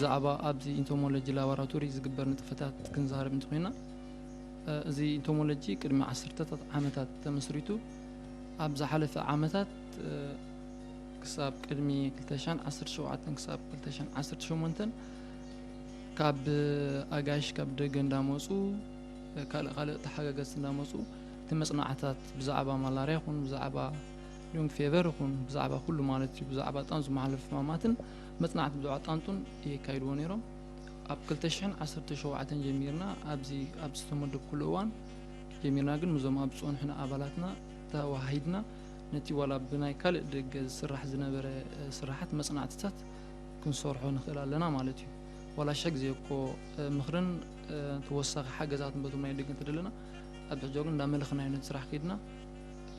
ብዛዕባ ኣብዚ ኢንቶሞሎጂ ላቦራቶሪ ዝግበር ንጥፈታት ክንዛረብ እንተኾይና፣ እዚ ኢንቶሞሎጂ ቅድሚ ዓሰርተታት ዓመታት ተመስሪቱ ኣብ ዝሓለፈ ዓመታት ክሳብ ቅድሚ ክልተ ሽሕን ዓሰርተ ሸውዓተን ክሳብ ክልተ ሽሕን ዓሰርተ ሸሞንተን ካብ ኣጋይሽ ካብ ደገ እንዳመፁ ካልእ ካልእ ተሓጋገዝቲ እንዳመፁ እቲ መፅናዕታት ብዛዕባ ማላርያ ይኹን ብዛዕባ ሉንግ ፌቨር ይኹን ብዛዕባ ኩሉ ማለት እዩ ብዛዕባ ጣንጡ ዝመሓለፉ ሕማማትን መፅናዕቲ ብዛዕባ ጣንጡን የካይድዎ ነይሮም። ኣብ ክልተ ሽሕን ዓሰርተ ሸውዓተን ጀሚርና ኣብዚ ኣብ ዝተመደብኩሉ እዋን ጀሚርና ግን ምስዞም ኣብ ዝፀንሑና ኣባላትና ተዋሃሂድና ነቲ ዋላ ብናይ ካልእ ደገ ዝስራሕ ዝነበረ ስራሓት መፅናዕትታት ክንሰርሖ ንኽእል ኣለና ማለት እዩ። ዋላ ሽሕ ግዜ እኮ ምኽርን ተወሳኺ ሓገዛትን በቶም ናይ ደገ እንተደለና ኣብ ሕጂ ግን እንዳመለኽናዮ ነቲ ስራሕ ከይድና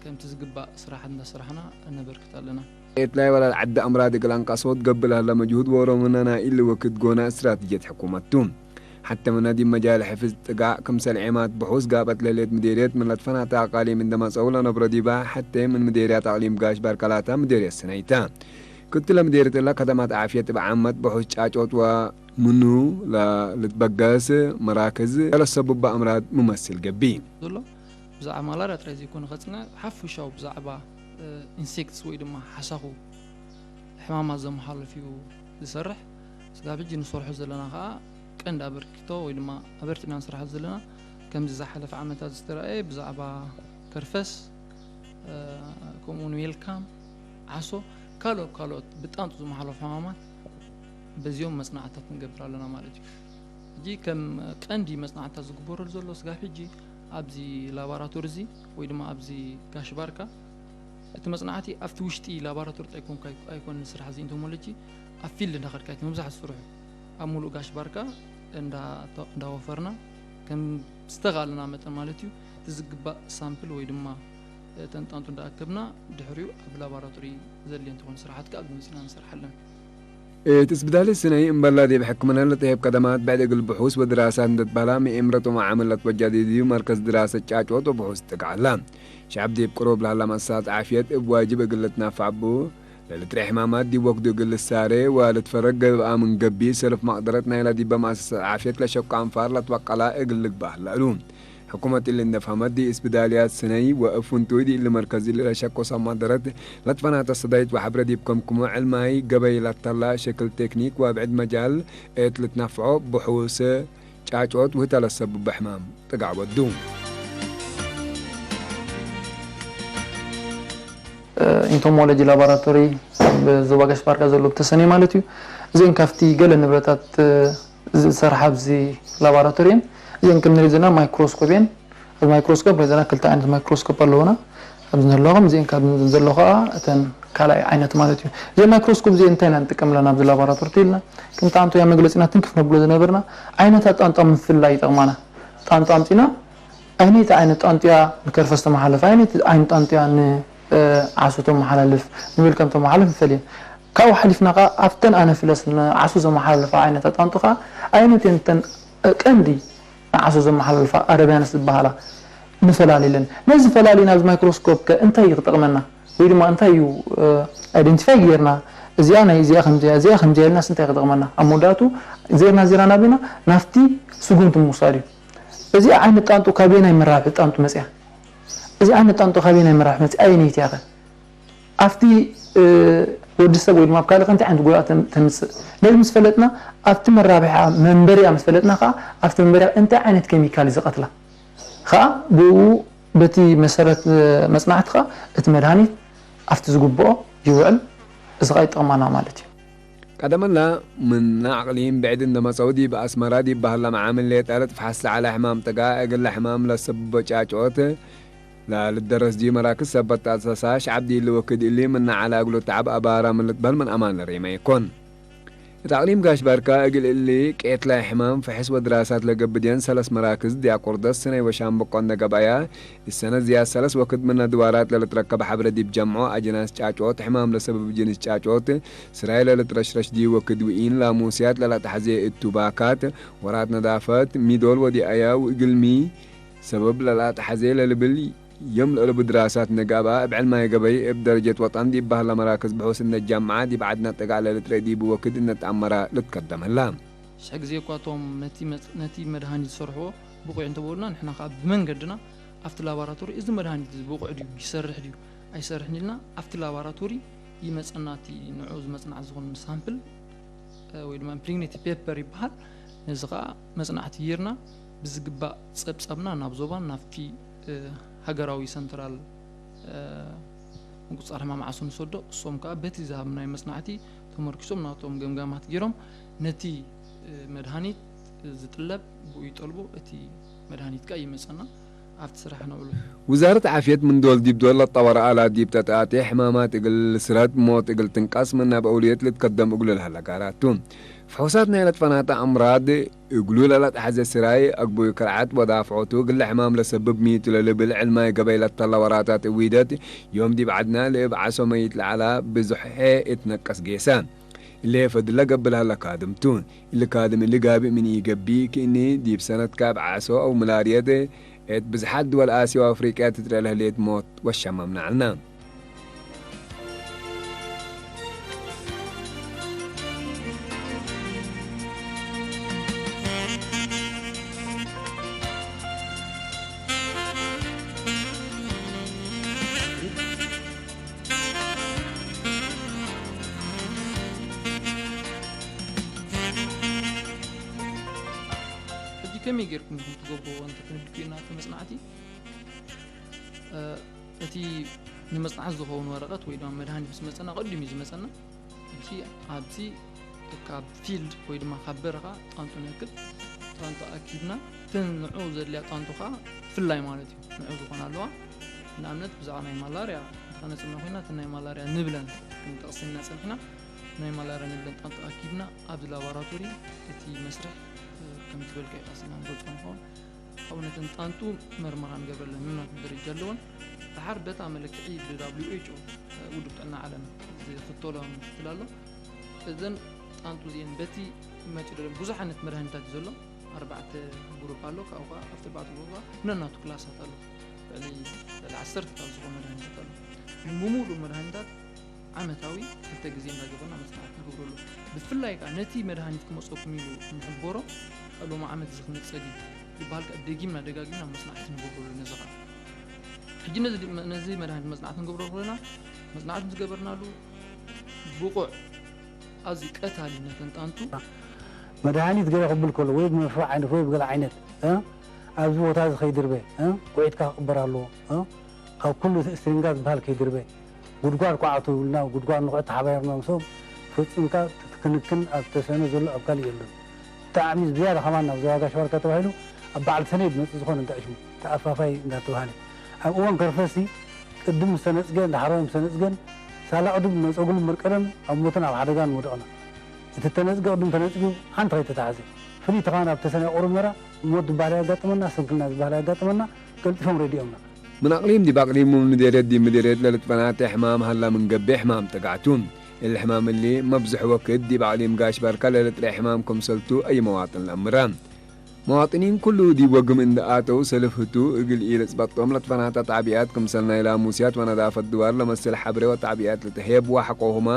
ከምቲ ዝግባእ ስራሓት እንዳሰራሕና ነበርክት ኣለና። ኤትላይ ወላል ዓዲ ኣምራዲ ግላንቃሶት ገብላላ መጅሁድ ወሮምና ናይ ኢሊ ወክድ ጎና ስትራቴጂየት ሕኩመቱ ሓተመና ዲብ መጃል ሕፍዝ ጥጋዕ ክምሰል ዔማት ብሑስ ጋበት ለሌት ምዴርየት ምን ለትፈናታ ኣቃሊም እንደማጸው ለነብረ ዲባ ሓተ ምን ምዴርያት ኣቅሊም ጋሽ ባርካላታ ምዴርየት ስነይታ ክትለ ምዴርየት እላ ከተማት ዓፍየት እብ ዓመት ብሑስ ጫጮት ወ ምኑ ለልትበገስ መራክዝ ለሰቡባ ኣምራድ ምመስል ገቢ። ዘሎ ብዛዕባ ማላርያ ጥራይ ዘይኮነ ከጽንዕ ሓፈሻዊ ብዛዕባ ኢንሴክትስ ወይ ድማ ሓሳኹ ሕማማት ዘመሓለፍ እዩ ዝሰርሕ። ስጋብ ሕጂ ንሰርሖ ዘለና ከዓ ቀንዲ ኣበርክቶ ወይ ድማ ኣበርቲዕና ንሰርሖ ዘለና ከምዚ ዝሓለፈ ዓመታት ዝተረኣየ ብዛዕባ ከርፈስ ከምኡውን ዌልካም ዓሶ ካልኦት ካልኦት ብጣንጡ ዝመሓለፉ ሕማማት በዚኦም መፅናዕትታት ንገብር ኣለና ማለት እዩ። ሕጂ ከም ቀንዲ መፅናዕትታት ዝግበረሉ ዘሎ ስጋብ ሕጂ ኣብዚ ላቦራቶሪ እዚ ወይ ድማ ኣብዚ ጋሽ ባርካ እቲ መፅናዕቲ ኣብቲ ውሽጢ ላቦራቶሪ ጥራይ ኣይኮንካ ኣይኮን ስራሕ እዚ ኢንቶሞሎጂ ኣብ ፊልድ እንዳኸድካ እቲ መብዛሕትኡ ስርሑ ኣብ ሙሉእ ጋሽ ባርካ እንዳ- እንዳወፈርና ከም ዝተኻለና መጠን ማለት እዩ እቲ ዝግባእ ሳምፕል ወይ ድማ ተንጣንጡ እንዳኣከብና ድሕሪኡ ኣብ ላቦራቶሪ ዘድልየ እንተኾነ ስራሓት ከዓ ኣብዚ መፂና ንሰርሓለን። እቲ ስብዳል ስነይ እምበላ ዲብ ሕክምና ለተሄብ ከደማት ብዕድ እግል ብሑስ ወድራሳት እንደትባላ ምኤምረቱ መዓመል ለትወጃዲድዩ መርከዝ ድራሰት ጫጭወት ወብሑስ ጥቅዓላ። ሸዕብ ዲብ ቅሩብ ለሃላ መእሰሳት ዓፍየት እብ ዋጅብ እግል ልትናፋዕ ቡ ለልትርኤ ሕማማት ዲብ ወክዱ እግል ልሳሬ ወልትፈረግ ገብኣ ምን ገቢእ ሰልፍ መቅደረት ናይላ ዲበ መእሰሳት ዓፍየት ለሸቁ አንፋር ለትወቀላ እግል ልግባህ ለእሉ። ሕኩመት እሊ እንደ ፈሀመት ዲ እስብዳልያት ስነይ ወእብ ፍንቱይ ዲ እሊ መርከዝ እሊ ለሸኮ ሰማደረት ለትፈናተ ሰዳይት ወሐብረ ዲብ ከምክሙ ዕልማይ ገበይ ላተላ ሸክል ቴክኒክ ወብዕድ መጃል እት ልትነፍዖ ብሑስ ጫጮት ውህተ ለሰብብ ሕማም ጥጋዕ ወዱ። ኢንቶሞሎጂ ላቦራቶሪ ኣብ ዞባ ጋሽ ባርካ ዘሎ ብተሰነይ ማለት እዩ። እዚአን ካብቲ ገለ ንብረታት ዝሰርሓ ኣብዚ ላቦራቶሪ እየን። እዚአን ከም ንሪኦ ዘለና ማይክሮስኮፕ እየን። ኣብ ማይክሮስኮፕ ንሪኦ ዘለና ክልተ ዓይነት ማይክሮስኮፕ ኣለውና። ኣብዚ ዘለኹም እዚአን ካብ ዘሎ ከዓ እተን ካልኣይ ዓይነት ማለት እዩ። እዚአን ማይክሮስኮፕ እዚአን እንታይ ኢና ንጥቀምለን ኣብዚ ላቦራቶሪ ተይልና ከም ጣንጦ እያ መግለፂና ትንክፍ ነብሎ ዝነበርና ዓይነታት ጣንጦ ምፍላይ ይጠቕማና። ጣንጦ ኣምፂና ኣይነይቲ ዓይነት ጣንጥያ ንከርፈስ ተመሓላልፍ፣ ኣይነይቲ ዓይነት ጣንጥያ ንዓሶ ተመሓላልፍ፣ ንብልከም ተመሓላልፍ ንፈልየን። ካብኡ ሓሊፍና ከዓ ኣብተን ኣነፍለስ ንዓሶ ዘመሓላልፋ ዓይነታት ጣንጡ ከዓ ኣይነተን ተን ቀንዲ ንዓሶ ዘመሓላልፋ ኣረብያንስ ዝበሃላ ንፈላልየለን። ነዚ ፈላሊና ኣብዚ ማይክሮስኮፕ ከ እንታይ እዩ ክጠቕመና? ወይ ድማ እንታይ እዩ ኣይደንቲፋይ ጌርና እዚኣ ናይ እዚኣ ከምዚኣ እዚኣ ከምዚኣ ኢልናስ እንታይ ክጠቕመና? ኣብ መወዳእቱ ዜርና ዜርና ናበይና ናብቲ ስጉምቲ ምውሳድ እዩ። እዚኣ ዓይነት ጣንጡ ካበየናይ መራብሒ ጣንጡ መፅያ? እዚ ዓይነት ጣንጡ ካበየናይ መራብሒ መፅያ? ኣየነይቲ እያ ከ ኣብቲ ወዲ ሰብ ወይ ድማ ኣብ ካልእ ከንቲ ዓይነት ጉድኣት ተምፅእ? ነዚ ምስ ፈለጥና ኣብቲ መራብሒኣ መንበሪኣ ምስ ፈለጥና ከዓ ኣብቲ መንበሪኣ እንታይ ዓይነት ኬሚካል እዩ ዝቐትላ ከዓ ብኡ በቲ መሰረት መፅናዕቲ ከዓ እቲ መድሃኒት ኣብቲ ዝግብኦ ይውዕል። እዚ ከዓ ይጠቕማና ማለት እዩ። ቀደመላ ምን ኣቅሊም ብዕድ እንደ መጸው ዲብ ኣስመራ ዲብ ባህላ መዓምን ሌጠ ለትፍሓስ ለዓለ ሕማም ጥጋ እግለ ሕማም ለሰብቦ ጫጭኦት ለልደረስ ዲ መራክዝ ሰበት ተኣሳሳ ሽዓብ ዲ ልወክድ እሊ ምነ ዓላ እግሉ ተዓብ ኣባራ ምን ልትበል ምን ኣማን ለሬማ ይኮን። እት ኣቅሊም ጋሽ ባርካ እግል እሊ ቄትላይ ሕማም ፍሕስ ወድራሳት ለገብድየን ሰለስ መራክዝ ዲያቆርደስ ስነይ ወሻምበቆ እንደ ገብኣያ እሰነ ዝያድ ሰለስ ወክድ ምነ ድዋራት ለልትረከብ ሐብረ ዲብ ጀምዖ ኣጅናስ ጫጮት ሕማም ለሰብብ ጅንስ ጫጮት ስራይ ለልትረሽረሽ ዲ ወክድ ውኢን ላሙስያት ለላተሐዜ እቱ ባካት ወራት ነዳፈት ሚዶል ወዲኣያ ውእግልሚ ሰበብ ለላተሐዜ ለልብል ዮም ልዕሉ ብድራሳት ነጋባ እብ ዕልማይ ገበይ እብ ደረጀት ወጣን ዲብ ባህላ መራክዝ ብሑስ እነ ጃምዓ ዲብ ዓድና ጠጋዕለ ልጥረይ ዲብ ወክድ እነ ተኣመራ ልትከደመላ። ሽሕ ግዜ እኳ እቶም ነቲ መጽ-፣ ነቲ መድሃኒት ዝሰርሕዎ ብቑዕ እንተበሉና፣ ንሕና ከኣ ብመንገድና ኣብቲ ላቦራቶሪ እዚ መድሃኒት እዚ ብቑዕ ድዩ፣ ይሰርሕ ድዩ ኣይሰርሕን ኢልና ኣብቲ ላቦራቶሪ ይመጸና፣ እቲ ንዑ ዝመጽናዕ ዝኾነ ሳምፕል፣ እ፣ ወይ ድማ ኢምፕሪግኔትድ ፔፐር ይበሃል። ነዚ ከኣ መጽናዕቲ ጌርና ብዝግባእ ጸብጻብና ናብ ዞባን ናብቲ፣ እ፣ ሃገራዊ ሰንትራል፣ እ፣ ምቁጽጻር ሕማም ዓሶ ንሰዶ። እሶም ከኣ በቲ ዝሃብናዮ መጽናዕቲ ተመርኪሶም ናቶም ገምጋማት ጌሮም ነቲ፣ እ፣ መድሃኒት ዝጥለብ ብኡ ይጠልቦ፣ እቲ መድሃኒት ከኣ ይመጸና። ኣብቲ ስራሕ ነውዕሎ። ውዛረት ዓፍየት ምን ዶል ዲብ ዶል ለጠወረ ኣላት ዲብ ተትኣቴ ሕማማት እግል ስረት ሞት እግል ትንቀስ ምን ናብ ኣውልየት ልትከደም እግሉ ለሀለ ጋራቱ። ፍሑሳት ናይ ለትፈናተ ኣምራድ እግሉ ለለትሓዘ ስራይ ኣግቡይ ከርዓት ወዳፍዖቱ እግል ሕማም ለሰብብ ሚቱ ለልብል ዕልማይ ገበይ ለተለ ወራታት እዊደት ዮም ዲብ ዓድና ልእብ ዓሶ መይት ለዓላ ብዙሕ እትነቀስ ጌሰ። እለ ፈድለ ገብእ ለሀለ ካድምቱ። እሊ ካድም እሊ ጋብእ ምን ኢገብእ ክእኒ ዲብ ሰነት ካብ ዓሶ ኣው ምላርየት እት ብዝሓት ድወል ኣስያ ወኣፍሪቅያ ትትረኤ ለህሌት ሞት ወሸመምና ዐልና። ሕጂ ከመይ ጌርኩም ኢኹም ትገብርዎ እንተ ክንብል ኮይና እቲ መጽናዕቲ፣ እ፣ እቲ ንመጽናዕቲ ዝኸውን ወረቐት ወይ ድማ መድሃኒት ምስ መጸና፣ ቀዲሙ እዩ ዝመጸና። ሕጂ ኣብዚ ካብ ፊልድ ወይ ድማ ካብ በረኻ ጣንጡ ንእክብ፣ ጣንጡ ኣኪብና፣ እተን ንዕኡ ዘድልያ ጣንጡ ኸኣ ብፍላይ ማለት እዩ፣ ንዕኡ ዝኾና ኣለዋ። ንኣብነት ብዛዕባ ናይ ማላርያ እንተኸነጽና ኮይና፣ እተን ናይ ማላርያ ንብለን ክንጠቕስ ኢና ጸኒሕና። ናይ ማላርያ ንብለን ጣንጡ ኣኪብና፣ ኣብዚ ላቦራቶሪ እቲ መስርሕ፣ እ፣ ከምቲ ዝበልካዮ ቀስ ኢና ንገልጾ ንኸውን። ኣብኡ ነተን ጣንጡ መርመራ ንገብረለን፣ ነናተን ደረጃ ኣለወን። ደሓር በታ መለክዒ ብ ደብሊው ኤች ኦ፣ እ፣ ውድብ ጥዕና ዓለም ዝኽተሎ ምክትል ኣሎ። እዘን ጣንጡ እዚአን በቲ መጪ ደሎ ብዙሕ ዓይነት መድሃኒታት እዩ ዘሎ። ኣርባዕተ ግሩፕ ኣሎ። ካብኡ ከኣ ኣብቲ ኣርባዕተ ግሩፕ ከኣ ነናቱ ክላሳት ኣሎ። ልዕሊ፣ ልዕሊ ዓሰርተ ካብ ዝኾኑ መድሃኒታት ኣሎ። ብምሉኡ መድሃኒታት ዓመታዊ ክልተ ግዜ እንዳገበርና መጽናዕቲ ንገብረሉ። ብፍላይ ከኣ ነቲ መድሃኒት ክመጸኩም ኢሉ ንሕቦሮ፣ ሎሚ ዓመት እዚ ክመጸ ድዩ ዝበሃል ከኣ ደጊምና ደጋጊምና መጽናዕቲ ንገብረሉ ነዚ ከኣ። ሕጂ ነዚ ድ-፣ ነዚ መድሃኒት መጽናዕቲ ንገብሮ ከለና፣ መጽናዕቲ ምስ ገበርናሉ ብቑዕ ኣዝዩ ቀታሊ ነተን ጣንጡ። መድሃኒት ገለ ክብል ከሎ ወይ ብመርፍእ ዓይነት ወይ ብገለ ዓይነት፣ እ፣ ኣብዚ ቦታ እዚ ከይድርበ፣ እ፣ ኩዒትካ ክቕበር ኣለዎ፣ እ፣ ካብ ኩሉ እቲ ስትሪንጋ ዝበሃል ከይድርበ፣ ጉድጓድ ኳዓቱ ይብሉና፣ ጉድጓድ ንኹዕቲ ሓባይርና ምስኦም ፈጺምካ እቲ ክንክን ኣብ ተሰነ ዘሎ ኣብ ካልእ የለን። ብጣዕሚ ዝያዳ ከማን ናብ ዞባ ጋሽ ባርካ ተባሂሉ ኣብ በዓል ሰነ እዩ ዝመጽእ ዝኾነ እንታይ ሽሙ ተኣፋፋይ እንዳተባሃለ። ኣብ እዋን ከርፈሲ ቅድም ምስ ተነጽገ፣ እንዳሓረወ ምስ ተነጽገን፣ ሳላ ቅድም መጸጉሉ መርቀደን ኣብ ሞትን ኣብ ሓደጋን ወደቕና። እቲ ተነጽገ ቅድም ተነጽጉ ሓንቲ ከይተታሕዘ። ፍልይቲ ከማን ኣብ ተሰነ ቁሩብ ነራ፣ ሞት ዝበሃል ኣጋጥመና፣ ስንክልና ዝበሃል ኣጋጥመና፣ ቀልጢፎም ረዲኦምና። ምን ኣቕሊም ዲብ ኣቕሊም ወምን ምዴርየት ዲብ ምዴርየት ለልትፈናተ ሕማም ሀላ ምን ገብእ ሕማም ጠጋዕቱ። እሊ ሕማም እሊ መብዝሕ ወክድ ዲብ ኣቕሊም ጋሽ ባርካ ለልጥረ ሕማም ክምሰልቱ አይ መዋጥን ለአምራ። መዋጥኒን ኩሉ ዲብ ወግም እንደ ኣተው ሰልፍ ህቱ እግል ኢልጽበጦም ለትፈናተ ጣዕቢያት ክምሰል ናይ ላሙስያት ወነዳፈት ድዋር ለመስል ሐብሬ ወጣዕቢያት ልትሄብ ወሐቆሁማ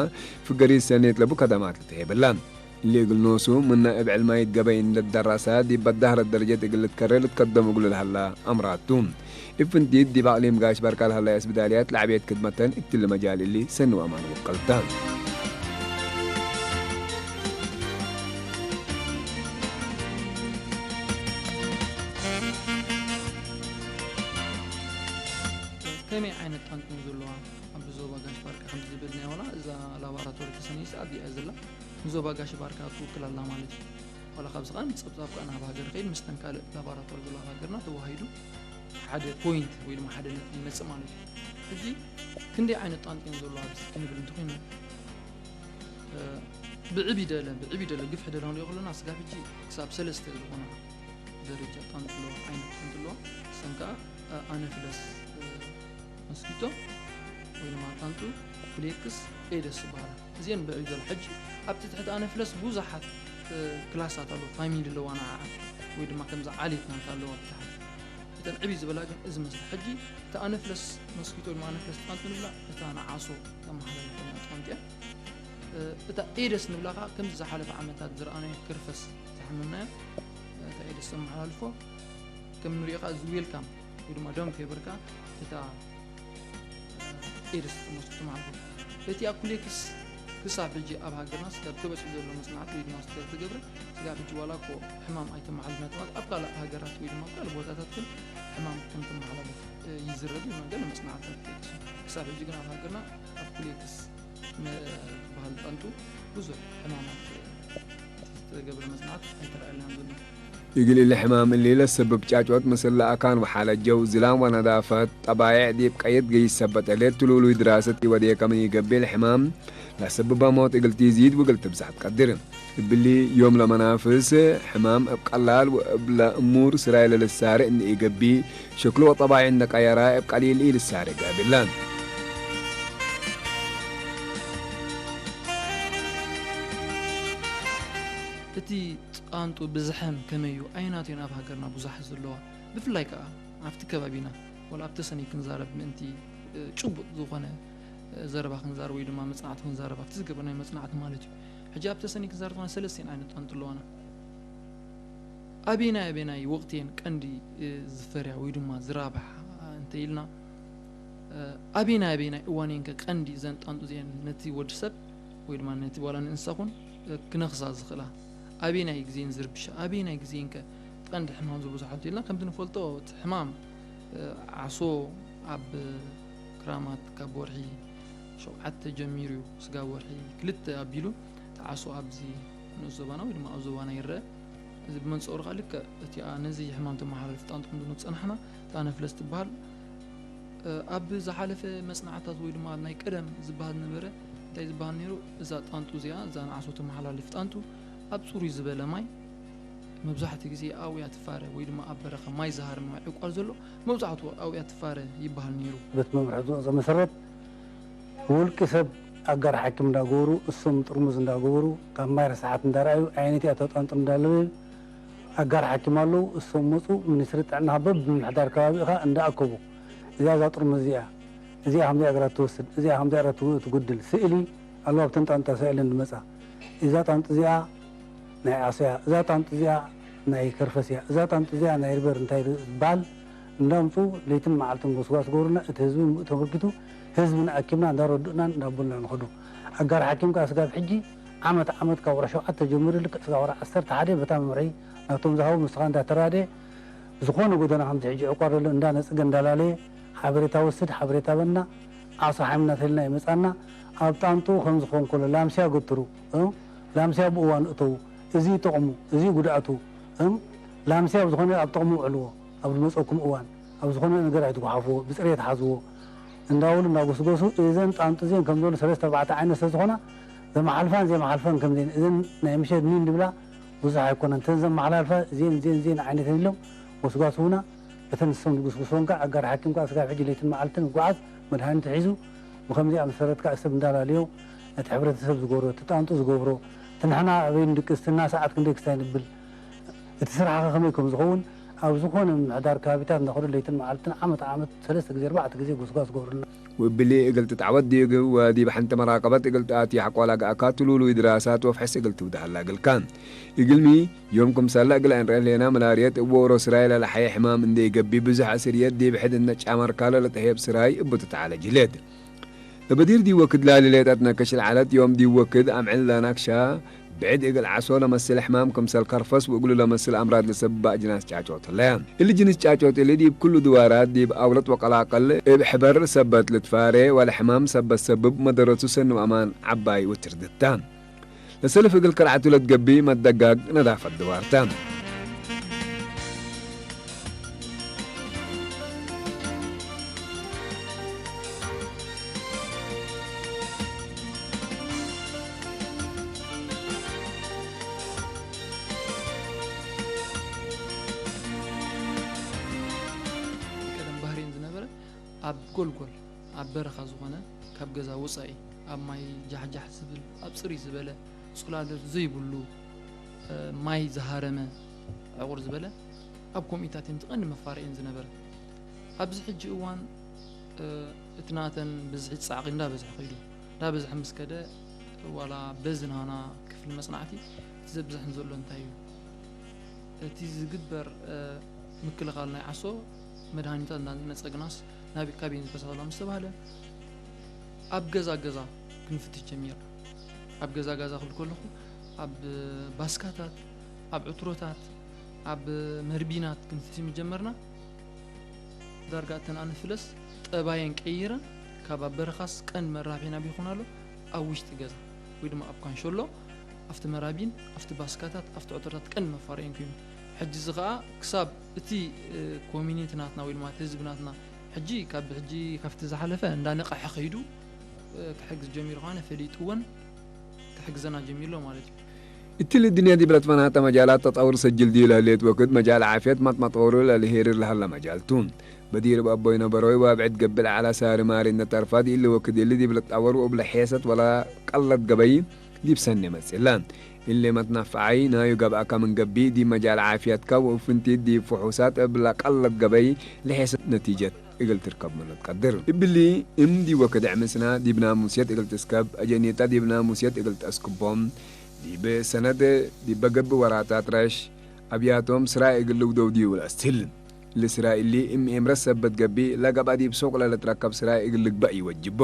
ፍገሪት ሰኔት ለቡ ከደማት ልትሄብላ። እሊ እግል ኖሱ ምነ እብ ዕልማይት ገበይ እንደ ደረሰ ዲብ በዳህረት ደረጀት እግል ልትከረ ልትከደም እግሉ ለሀላ አምራቱ። እብ ፍንቲት ዲብ አቅሊም ጋሽ ባርካ ለሀላ እስብዳልያት ለዐቤት ክድመተን እትሊ መጃል እሊ ሰኒ ወአማን ወቀልታ። ከመይ ዓይነት ጣንጡ ዘለዋ ኣብ ዞባ ጋሽ ባርካ ከምቲ ዝበልናዮ ዋላ እዛ ላቦራቶሪ ተሰኒሳ ኣብዚኣ እያ ዘላ። ንዞባ ጋሽ ባርካ ትውክል ኣላ ማለት እዩ። ዋላ ካብዚ ኸኣ ንጸብጻብ ከኣ ናብ ሃገር ከይድ፣ ምስተን ካልእ ላቦራቶሪ ዘለዋ ሃገርና ተዋሂዱ ሓደ ፖይንት ወይ ድማ ሓደ ነጥቢ ይመጽእ ማለት እዩ። ሕጂ ክንደይ ዓይነት ጣንጡ እየን ዘለዋ ኣብዚ ክንብል እንተኾይኑ፣ እ፣ ብዕቢ ደለ፣ ብዕቢ ደለ ግፍሒ ደለ ክንሪኦ ከለና ስጋብ ሕጂ ክሳብ ሰለስተ ዝኾና ደረጃ ጣንጡ ኣለዋ፣ ዓይነት ጣንጡ ኣለዋ። እሰን ከኣ፣ እ፣ ኣነፍለስ፣ እ፣ መስኪቶ ወይ ድማ ጣንጡ ፍሌክስ ኤደስ ይበሃላ። እዚአን ብዕቢ ዘሎ። ሕጂ ኣብቲ ትሕቲ ኣነፍለስ ብዙሓት፣ እ፣ ክላሳት ኣለዋ፣ ፋሚሊ ኣለዋ ንዓዓ፣ ወይ ድማ ከምዛ ዓሌት ናታ ኣለዋ ብታሕቲ። እተን ዕብይ ዝበላ ግን እዚ መስለ። ሕጂ እታ ኣነፍለስ ሞስኪቶ ድማ ኣነፍለስ ጣንጡ ንብላ፣ እታ ንዓሶ ተመሓላልፈና ጣንጡ እያ። እ፣ እታ ኤደስ ንብላ ከዓ ከምዚ ዝሓለፈ ዓመታት ዝረኣናዮ ከርፈስ ዝሓመምናዮ፣ እታ ኤደስ ተመሓላልፎ። ከም ንሪኦ ከዓ እዚ ዌልካም ወይ ድማ ዶም ኬበር ከዓ እታ ኤድስ ትመስል ትመሓልፎ። እቲ ኣኩሌክስ ክሳብ ሕጂ ኣብ ሃገርና ስጋብ ተበፂሑ ዘሎ መፅናዕቲ ወይ ድማ ስጋብ ተገብረ፣ ስጋብ ሕጂ ዋላ እኮ ሕማም ኣይተመሓልፍና ተባል ኣብ ካልእ ሃገራት ወይ ድማ ኣብ ካልእ ቦታታት ግን ሕማም ከም ተመሓላልፍ፣ እ፣ ይዝረብ እዩ። ገለ መፅናዕትታት ይጠቅሱ። ክሳብ ሕጂ ግን ኣብ ሃገርና ኣኩሌክስ ዝበሃል ጣንጡ ብዙሕ ሕማማት፣ እ፣ ዝተገብረ መፅናዕቲ ኣይተረኣየልናን ዘሎ። እግል እሊ ሕማም እሊ ለሰብብ ጫጮት ምስል ለአካን ወሓለጀው ዝላም ወነዳፈት ጠባይዕ ዲብ ቀየት ገይስ ሰበጠሌት ትሉሉይ ድራሰት ኢወዴ ከምን ኢገብእ ለሕማም ለሰብበ ሞት እግል ቲዚድ ወእግል ትብዛሕ ትቀድር። እብሊ ዮም ለመናፍስ ሕማም እብ ቀላል ወእብ ለእሙር ስራይ ለልሳርእ እንደ ኢገብእ ሸክሉ ወጠባይዕ እንደ ቀየራ እብ ቀሊል ኢልሳርእ ጋብላን። እቲ ጣንጡ ብዝሐም ከመይ እዩ? ኣየናት እየን ኣብ ሃገርና ብዙሓት ዘለዋ? ብፍላይ ከኣ ኣብቲ ከባቢና፣ ወላ ኣብ ተሰነይ ክንዛረብ ምእንቲ፣ እ፣ ጭቡጥ ዝኾነ፣ እ፣ ዘረባ ክንዛረብ ወይ ድማ መጽናዕቲ ክንዛረብ ኣብቲ ዝገበርናዮ መጽናዕቲ ማለት እዩ። ሕጂ ኣብ ተሰነይ ክንዛረብ ዝኾነ ሰለስተ እየን ዓይነት ጣንጡ ኣለዋና። ኣበየናይ ኣበየናይ ወቕቲ እየን ቀንዲ፣ እ፣ ዝፈርያ ወይ ድማ ዝራብሓ እንተ ኢልና፣ እ፣ ኣበየናይ ኣበየናይ እዋን እየን ከ ቀንዲ እዘን ጣንጡ እዚአን ነቲ ወዲ ሰብ ወይ ድማ ነቲ ዋላ ንእንስሳ ኹን፣ እ፣ ክነኽሳ ዝኽእላ? ኣበየናይ ግዜን ዝርብሻ? ኣበየናይ ግዜን ከ ቀንዲ ሕማም ዝበዝሖ ኢልና? ከምቲ ንፈልጦ እቲ ሕማም፣ እ፣ ዓሶ ኣብ ክራማት ካብ ወርሒ ሸውዓተ ጀሚሩ እዩ፣ ስጋብ ወርሒ ክልተ ኣቢሉ እቲ ዓሶ ኣብዚ ንኡስ ዞባና ወይ ድማ ኣብ ዞባና ይረአ። እዚ ብመንጽሩ ከኣ ልክዕ እቲኣ ነዚ ሕማም ተመሓላልፍ ጣንጡ ክንድኑ ዝጸናሕና፣ እታ ነፍለስ ትበሃል። እ፣ ኣብ ዝሓለፈ መጽናዕታት ወይ ድማ ኣብ ናይ ቀደም ዝበሃል ነበረ፣ እንታይ ዝበሃል ነይሩ? እዛ ጣንጡ እዚኣ፣ እዛ ንዓሶ ተመሓላልፍ ጣንጡ፣ ኣብ ጽሩይ ዝበለ ማይ፣ መብዛሕትኡ ግዜ ኣብኡ እያ ትፋረ፣ ወይ ድማ ኣብ በረኻ ማይ ዝሃርም ማይ ዕቋር ዘሎ፣ መብዛሕትኡ ኣብኡ እያ ትፋረ ይበሃል ነይሩ። በቲ መምርሒ ዝወጸ መሰረት፣ ብውልቂ ሰብ ኣጋር ሓኪም እንዳገበሩ፣ እሶም ጥርሙዝ እንዳገበሩ፣ ካብ ማይ ረሳሓት እንዳረኣዩ፣ ኣየነይቲ እያ ተጣንጡ እንዳለበዩ፣ ኣጋር ሓኪም ኣለዉ። እሶም መጹ፣ ሚኒስትሪ ጥዕና በብምምሕዳር ከባቢ ኢኻ እንዳኣከቡ፣ እዚኣ እዛ ጥርሙዝ እዚኣ፣ እዚኣ ከምዚኣ እግራ ትወስድ፣ እዚኣ ከምዚኣ እግራ ትጉ-፣ ትጉድል፣ ስእሊ ኣለዋ፣ ኣብተን ጣንጣ ስእለን ዝመጻ። እዛ ጣንጡ እዚኣ ናይ ዓሶ እያ፣ እዛ ጣንጡ እዚኣ ናይ ከርፈስ እያ፣ እዛ ጣንጡ እዚኣ ናይ ርበር እንታይ ዝበሃል እንዳምጹ ለይትን መዓልትን ጎስጓስ ገብሩና፣ እቲ ህዝቢ ተበርኪቱ፣ ህዝቢ ንኣኪብና እንዳረዱእናን እንዳበሉና ንኸዱ። ኣጋር ሓኪም ከኣ ስጋብ ሕጂ ዓመት ዓመት ካብ ወርሒ ሸውዓተ ጀሚሩ ልክዕ ስጋብ ወርሒ ዓሰርተ ሓደ በታ መምርሒ ናቶም ዝሃቡ ምስኻ እንዳተራደ፣ ዝኾነ ጎደና ከምዚ ሕጂ ዕቋር ዘሎ እንዳነጽገ እንዳላለየ ሓበሬታ ወስድ፣ ሓበሬታ በና፣ ዓሶ ሓሚምና ተልና ይመጻና። ኣብ ጣንጡ ከም ዝኾን ከሎ ላምስያ ገትሩ፣ እ? ላምስያ ብእዋኑ እተው፣ እዚ ጥቕሙ፣ እዚ ጉድኣቱ፣ እ? ላምስያ ኣብ ዝኾነ ኣብ ጥቕሙ ውዕልዎ፣ ኣብ ዝመጸኩም እዋን፣ ኣብ ዝኾነ ነገር ኣይትጉሓፍዎ፣ ብጽሬት ሓዝዎ እንዳበሉ እንዳጎስጎሱ፣ እዘን ጣንጡ እዚአን ከም ዝበሉ ሰለስተ ኣርባዕተ ዓይነት ስለ ዝኾና፣ ዘመሓልፋን ዘይመሓልፈን ከም እዚአን፣ እዘን ናይ ምሸት ኒን ድብላ ብዙሕ ኣይኮነን። እተን ዘመሓላልፋ እዚአን፣ እዚአን፣ እዚአን ዓይነት ኢሎም ጎስጓስውና፣ እተን ንሶም ዝጉስጉስወን ከኣ ኣጋር ሓኪም ከኣ ስጋብ ሕጂ ለይትን መዓልትን ይጓዓዝ፣ መድሃኒት ሒዙ፣ ብኸምዚኣ መሰረት ከኣ ሰብ እንዳላለዮ፣ ነቲ ሕብረተሰብ ዝገብሮ፣ እቲ ጣንጡ ዝገብሮ፣ እቲ ንሕና ኣበይ ንድቅስ፣ እቲ እና ሰዓት ክንደይ ክስታይ ንብል፣ እቲ ስራሕኸ ከመይ ከም ዝኸውን፣ ኣብ ዝኾነ ምምሕዳር ከባቢታት እንዳኸዱ ለይትን መዓልትን ዓመት ዓመት ሰለስተ ግዜ፣ ኣርባዕተ ግዜ ጎስጓስ ዝገብሩልና። ወብሊ እግል ትትዓወት ዲግ ወዲብ ሓንቲ መራቀበት እግል ትኣቲ ሓቋላ ገኣካ ትሉሉ ድራሳት ወፍሕስ እግል ትውድሃላ እግልካ። እግልሚ ዮም ክምሰላ እግል ኣንረን ሌና መላርየት እብ ወሮ ስራይ ለለሓየ ሕማም እንደ ይገቢ ብዙሕ ኣስርየት ዲብ ሕድ እነ ጫመርካ ለለተሄብ ስራይ እቡ ትተዓለ ጅሌት። እበዲር ዲወክድ ላሊ ሌጠት ነከሽ ለዓለት ዮም ዲወክድ ኣምዕል ለናክሻ ብዕድ እግል ዓሶ ለመስል ሕማም ክምሰል ከርፈስ ወእግሉ ለመስል ኣምራድ ለሰብብ ኣጅናስ ጫጮት ህለያ። እሊ ጅንስ ጫጮት እሊ ዲብ ኩሉ ድዋራት ዲብ ኣውለት ወቀላቅል እብ ሕበር ሰበት ልትፋሬ ወለሕማም ሰበት ሰብብ መደረቱ ሰኑ ኣማን ዓባይ ወትርድታ። ለሰልፍ እግል ከርዓቱ ለትገቢ መደጋግ ነዳፈት ድዋርታ። ቀደም ባህሪን ዝነበረ ኣብ ጎልጎል ኣብ በረኻ ዝኾነ ካብ ገዛ ወጻኢ ኣብ ማይ ጃሕጃሕ ዝብል ኣብ ጽርይ ዝበለ ጽላሎት ዘይብሉ፣ እ፣ ማይ ዝሃረመ ዕቑር ዝበለ ኣብ ኮሚታት እዮም ዝቐንዲ መፋረይን ዝነበረ። ኣብዚ ሕጂ እዋን እቲ ናተን ብዝሒ ጻዕቒ እንዳበዝሐ ከይዱ፣ እንዳበዝሐ ምስ ከደ፣ ዋላ በዚ ናና ክፍሊ መጽናዕቲ እቲ ዘብዝሐን ዘሎ እንታይ እዩ? እቲ ዝግበር ምክልኻል ናይ ዓሶ መድሃኒታት እንዳነጸግናስ ናበይ ካበይ ዝበሳላ ምስ ተባህለ፣ ኣብ ገዛ ገዛ ክንፍትሽ ጀሚርና። ኣብ ገዛ ገዛ ክብል ከለኹ፣ ኣብ ባስካታት፣ ኣብ ዕትሮታት፣ ኣብ መርቢናት ክንፍትሽ ምስ ጀመርና፣ ዳርጋ እተን ኣነፍለስ ጠባየን ቀይረን፣ ካብ ኣብ በረኻስ ቀንዲ መራብሒና ኣበይ ይኾን ኣሎ? ኣብ ውሽጢ ገዛ ወይ ድማ ኣብ ካንሸሎ፣ ኣብቲ መራቢን ኣብቲ ባስካታት ኣብቲ ዕትሮታት ቀንዲ መፋረየን ኮይኑ። ሕጂ እዚ ኸኣ ክሳብ እቲ ኮሚኒቲ ናትና ወይ ድማ እቲ ህዝቢ ናትና ሕጂ ካብ ሕጂ ካብቲ ዝሓለፈ እንዳነቐሐ ከይዱ ክሕግዝ ጀሚሩ ኳነ ፈሊጥወን ክሕግዘና ጀሚሩ ኣሎ ማለት እዩ። እትሊ ድንያ ዲብለት ፈናተ መጃላት ተጣውር ሰጅል ዲዩ ለህሌት ወክድ መጃል ዓፍየት ማት መጠውሩ ለልሄርር ለሀላ መጃልቱ በዲር በአቦይ ነበሮይ ወአብዕድ ገብል ዓላ ሳሪ ማሪ እነ ጠርፋ ዲእሊ ወክድ እሊ ዲብለት ጣወር ወእብለ ሔሰት ወላ ቀለት ገበይ ዲብ ሰኔ መጽላ እሊ መትናፍዓይ ናዩ ገብአካ ምን ገቢ ዲብ መጃል ዓፍየትካ ወእፍንቲ ዲብ ፍሑሳት እብላ ቀለት ገበይ ለሔሰት ነቲጀት እግል ትርከብ ምኑ ትቀድር። እብሊ እም ዲብ ወክድ ዕምስና ዲብ ናሙስየት እግል ትስከብ፣ አጀኒታ ዲብ ናሙስየት እግል ተአስክቦም፣ ዲብ ሰነድ ዲበ ገብእ ወራታት ረሽ፣ አብያቶም ስራይ እግል ልውደው ዲዩ ለአስትህል። እሊ ስራይ እሊ እም ኤምረት ሰበት ገቢ ለገብአ ዲብ ሱቅ ለልትረከብ ስራይ እግል ልግበእ ይወጅቦ።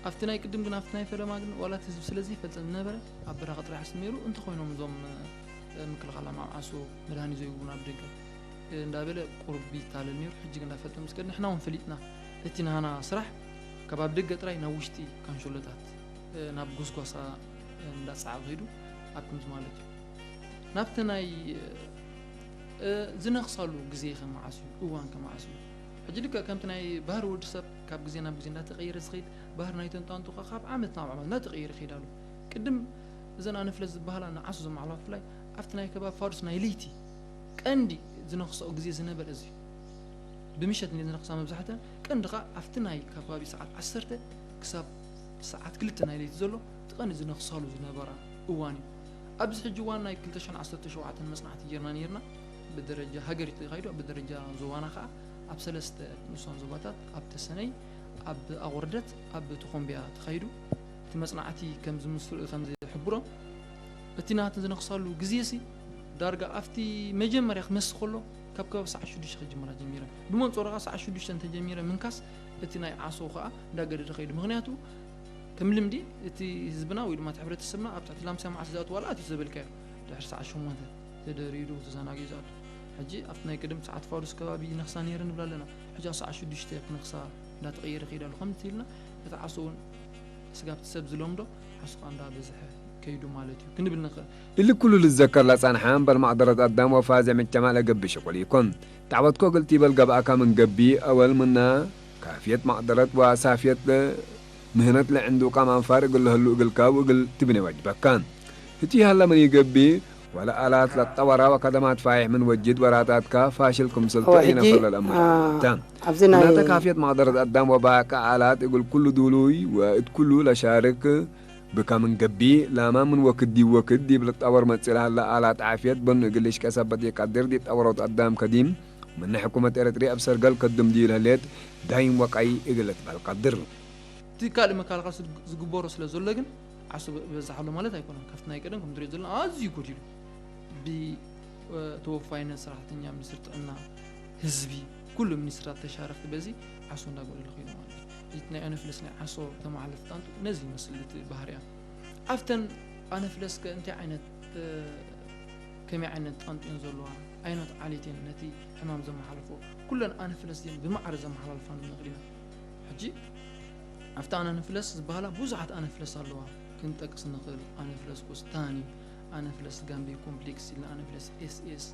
ኣብቲ ናይ ቅድም ግን ኣብቲ ናይ ፈለማ ግን ዋላ እቲ ህዝቢ ስለ ዘይፈልጥ ዝነበረ ኣብ በረኻ ጥራሕ ስም ነይሩ። እንተኾይኖም እዞም ምክልኻል ኣማምዓሱ መድሃኒ ዘይብሉ ናብ ደገ እንዳበለ ቁሩብ ይታለል ነይሩ። ሕጂ ግን እንዳፈለጠ ምስ ከደ ንሕና እውን ፈሊጥና እቲ ናህና ስራሕ ካብ ኣብ ደገ ጥራይ ናብ ውሽጢ ካንሸሎታት ናብ ጎስጓሳ እንዳጸዓብ ከይዱ ኣብ ከምዚ ማለት እዩ። ናብቲ ናይ ዝነኽሳሉ ግዜ ከመዓስ እዩ፣ እዋን ከመዓስ እዩ። ሕጂ ልክዕ ከምቲ ናይ ባህሪ ወዲ ሰብ ካብ ግዜ ናብ ግዜ እንዳተቐየረ ዝኸይድ ባህሪ ናይተን ጣንጡ ካብ ዓመት ናብ ዓመት እንዳተቐየረ ይኸይድ ኣሎ። ቅድም እዘን ኣነፍለት ዝበሃላ ንዓሱ ዘመሓላልፉ ብፍላይ ኣብቲ ናይ ከባቢ ፋዱስ ናይ ለይቲ ቀንዲ ዝነኽስኦ ግዜ ዝነበረ እዚ እዩ። ብምሸት እንድየ ዝነኽሳ መብዛሕተን ቀንዲ ኸዓ ኣብቲ ናይ ከባቢ ሰዓት ዓሰርተ ክሳብ ሰዓት ክልተ ናይ ለይቲ ዘሎ እቲ ቀንዲ ዝነኽሳሉ ዝነበራ እዋን እዩ። ኣብዚ ሕጂ እዋን ናይ ክልተ ሽሕን ዓሰርተ ሸውዓተን መጽናዕቲ ጌርና ኔርና ብደረጃ ሃገር እዩ ተኻይዱ፣ ብደረጃ ዞባና ኸዓ ኣብ ሰለስተ ንኡሳን ዞባታት ኣብ ተሰነይ፣ ኣብ ኣቑርደት፣ ኣብ ተኾምቢያ ተኻይዱ። እቲ መጽናዕቲ ከም ዝምስሉ ከም ዝሕብሮ እቲ ናህተን ዝነኽሳሉ ግዜሲ ዳርጋ ኣብቲ መጀመርያ ክመስ ከሎ ካብ ከባቢ ሰዓት ሽዱሽተ ክጅምራ ጀሚረን። ብመንጾሩ ኸዓ ሰዓት ሽዱሽተ እንተጀሚረ ምንካስ እቲ ናይ ዓሶ ኸዓ እንዳገደደ ኸይዱ። ምኽንያቱ ከም ልምዲ እቲ ህዝብና ወይ ድማ እቲ ሕብረተሰብና ኣብ ትሕቲ ላምሳ መዓልቲ ዝኣቱ ዋላ ኣትዩ ዘበልካዮ ድሕሪ ሰዓት ሸሞንተ ተደሪዱ ተዘናጊዑ ዝኣቱ። ሕጂ ኣብቲ ናይ ቅድም ሰዓት ፋዱስ ከባቢ ይነኽሳ ነይረን ንብል ኣለና። ሕጂ ኣብ ሰዓት ሽዱሽተ ክነኽሳ እንዳተቐየረ ከይዱ ኣሎ። ከምቲ ኢልና እቲ ዓሶ እውን ስጋብቲ ሰብ ዝለምዶ ዓሶ ኸዓ እንዳበዝሐ ከይዱ ማለት እዩ ክንብል ንኽእል። እሊ ኩሉ ልዘከር ለጸንሐ እምበር ማዕደረት አዳም ወፋዘዕ ምጅተማዕ ለገብእ ሽቁል ኢኮን። ዳዕወትኮ እግል ቲበል ገብአካ ምን ገቢ አወል ምና ካፍየት ማዕደረት ወሳፍየት ምህነት ለዕንዱ ቃም አንፋር እግል ለህሉ እግልካ ወእግል ትብኔ ዋጅበካ። ህቲ ሀለ ምን ይገቢ ወለ አላት ለጠወራ ወከደማት ፋይሕ ምን ወጅድ ወራታትካ ፋሽል ክምሰልቶ ወሕጂ፣ ኢነፈለ ለአምር አ፣ ታ። ኣብዚ ናይ እናተ ካፍየት ማዕደረት አዳም ወባቃ አላት እግል ኩሉ ዱሉይ ወእት ኩሉ ለሻርክ ብከም እንገቢ ላማ ምን ወክድ ዲብ ወክድ ዲብ ልጣወር መጽእ ለሀለ አላት ዓፍየት በኑ እግል ልሽቀ ሰበት ኢቀድር ዲብ ጠወሮት አዳም ከዲም ምነ ሕኩመት ኤረትርየ እብ ሰርገል ከድም ዲዩ ለህሌት ዳይም ወቃይ እግል ልትበህል ቀድር። እቲ ካልእ መካልኻል ዝግበሮ ስለ ዘሎ ግን ዓሶ በዛሕ ኣሎ ማለት ኣይኮነን። ካብቲ ናይ ቀደም ከም ትሪኦ ዘለና ኣዝዩ ጎዲሉ ብ ተወፋይነት ሰራሕተኛ፣ ሚኒስትሪ ጥዕና፣ ህዝቢ፣ ኩሉ ሚኒስትራት ተሻረኽቲ በዚ ዓሶ እንዳጎደለ ከይዱ ማለት እዩ። እቲ ናይ ኣነፍለስ ናይ ዓሶ ተመሓላልፊ ጣንጡ ነዚ ይመስል እቲ ባህሪያ። ኣብተን ኣነፍለስ ከ እንታይ ዓይነት ከመይ ዓይነት ጣንጡ እየን ዘለዋ? ኣየኖት ዓሌት እየን ነቲ ሕማም ዘመሓላልፎ? ኩለን ኣነፍለስ ድየን ብማዕረ ዘመሓላልፋ ንብል ንኽእል ኢና? ሕጂ ኣብቲ ኣናንፍለስ ዝበሃላ ብዙሓት ኣነፍለስ ኣለዋ። ክንጠቅስ ንኽእል ኣነፍለስ ኮስታኒ፣ ኣነፍለስ ጋምቤ ኮምፕሌክስ ኢልና ኣነፍለስ ኤስኤስ፣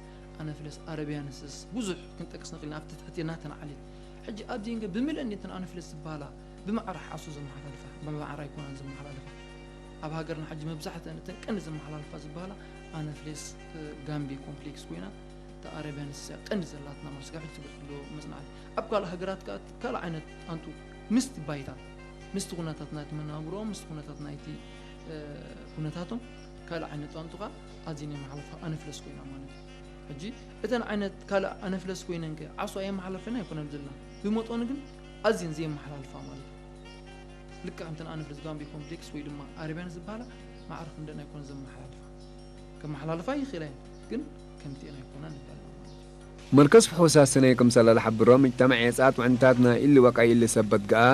ኣነፍለስ ኣረቢያንስስ ብዙሕ ክንጠቅስ ንኽእል ኢና ኣብቲ ትሕቲ ናተን ዓሌት። ሕጂ ኣብዚአን ግን ብምልአን እተን ኣነፍለስ ዝበሃላ ብማዕረ ዓሶ ዘመሓላልፋ፣ ብማዕረ ኣይኮናን ዘመሓላልፋ። ኣብ ሃገርና ሕጂ መብዛሕትአን እተን ቀንዲ ዘመሓላልፋ ዝበሃላ ኣነፍለስ ጋምቤ ኮምፕሌክስ ኮይና እታ ኣረቢያንስ እያ ቀንዲ ዘላትና ማለት ስጋብ ሕጂ ትብል ዘሎ መጽናዕቲ። ኣብ ካልእ ሃገራት ከኣ ካልእ ዓይነት ጣንጡ ምስቲ ባይታ ምስቲ ኩነታት ናይቲ መነባብሮኦም ምስቲ ኩነታት ናይቲ ኩነታቶም ካልእ ዓይነት ጣንጡ ከኣ ኣዝየን የመሓላልፋ ኣነፍለስ ኮይና ማለት እዩ። ሕጂ እተን ዓይነት ካልእ ኣነፍለስ ኮይነን ከ ዓሶ ኣየመሓላልፈን ኣይኮነን ዘለና። ብመጠኑ ግን ኣዝየን ዘየመሓላልፋ ማለት እዩ። ልክዕ ከምተን ኣነፍለስ ጋምቢ ኮምፕሌክስ ወይ ድማ ኣረብያን ዝበሃላ ማዕረ ክንደን ኣይኮነን ዘመሓላልፋ። ከመሓላልፋ ይኽእላ እየን፣ ግን ከምቲኤን ኣይኮነን ንበልና ማለት እዩ። መርከዝ ፍሑሳት ሰነይ ክምሰለ ዝሓብሮ፣ ምጅተማዕ የጻት ውዕንታት ናይ እሊ ወቃይ እሊ ሰበት ገኣ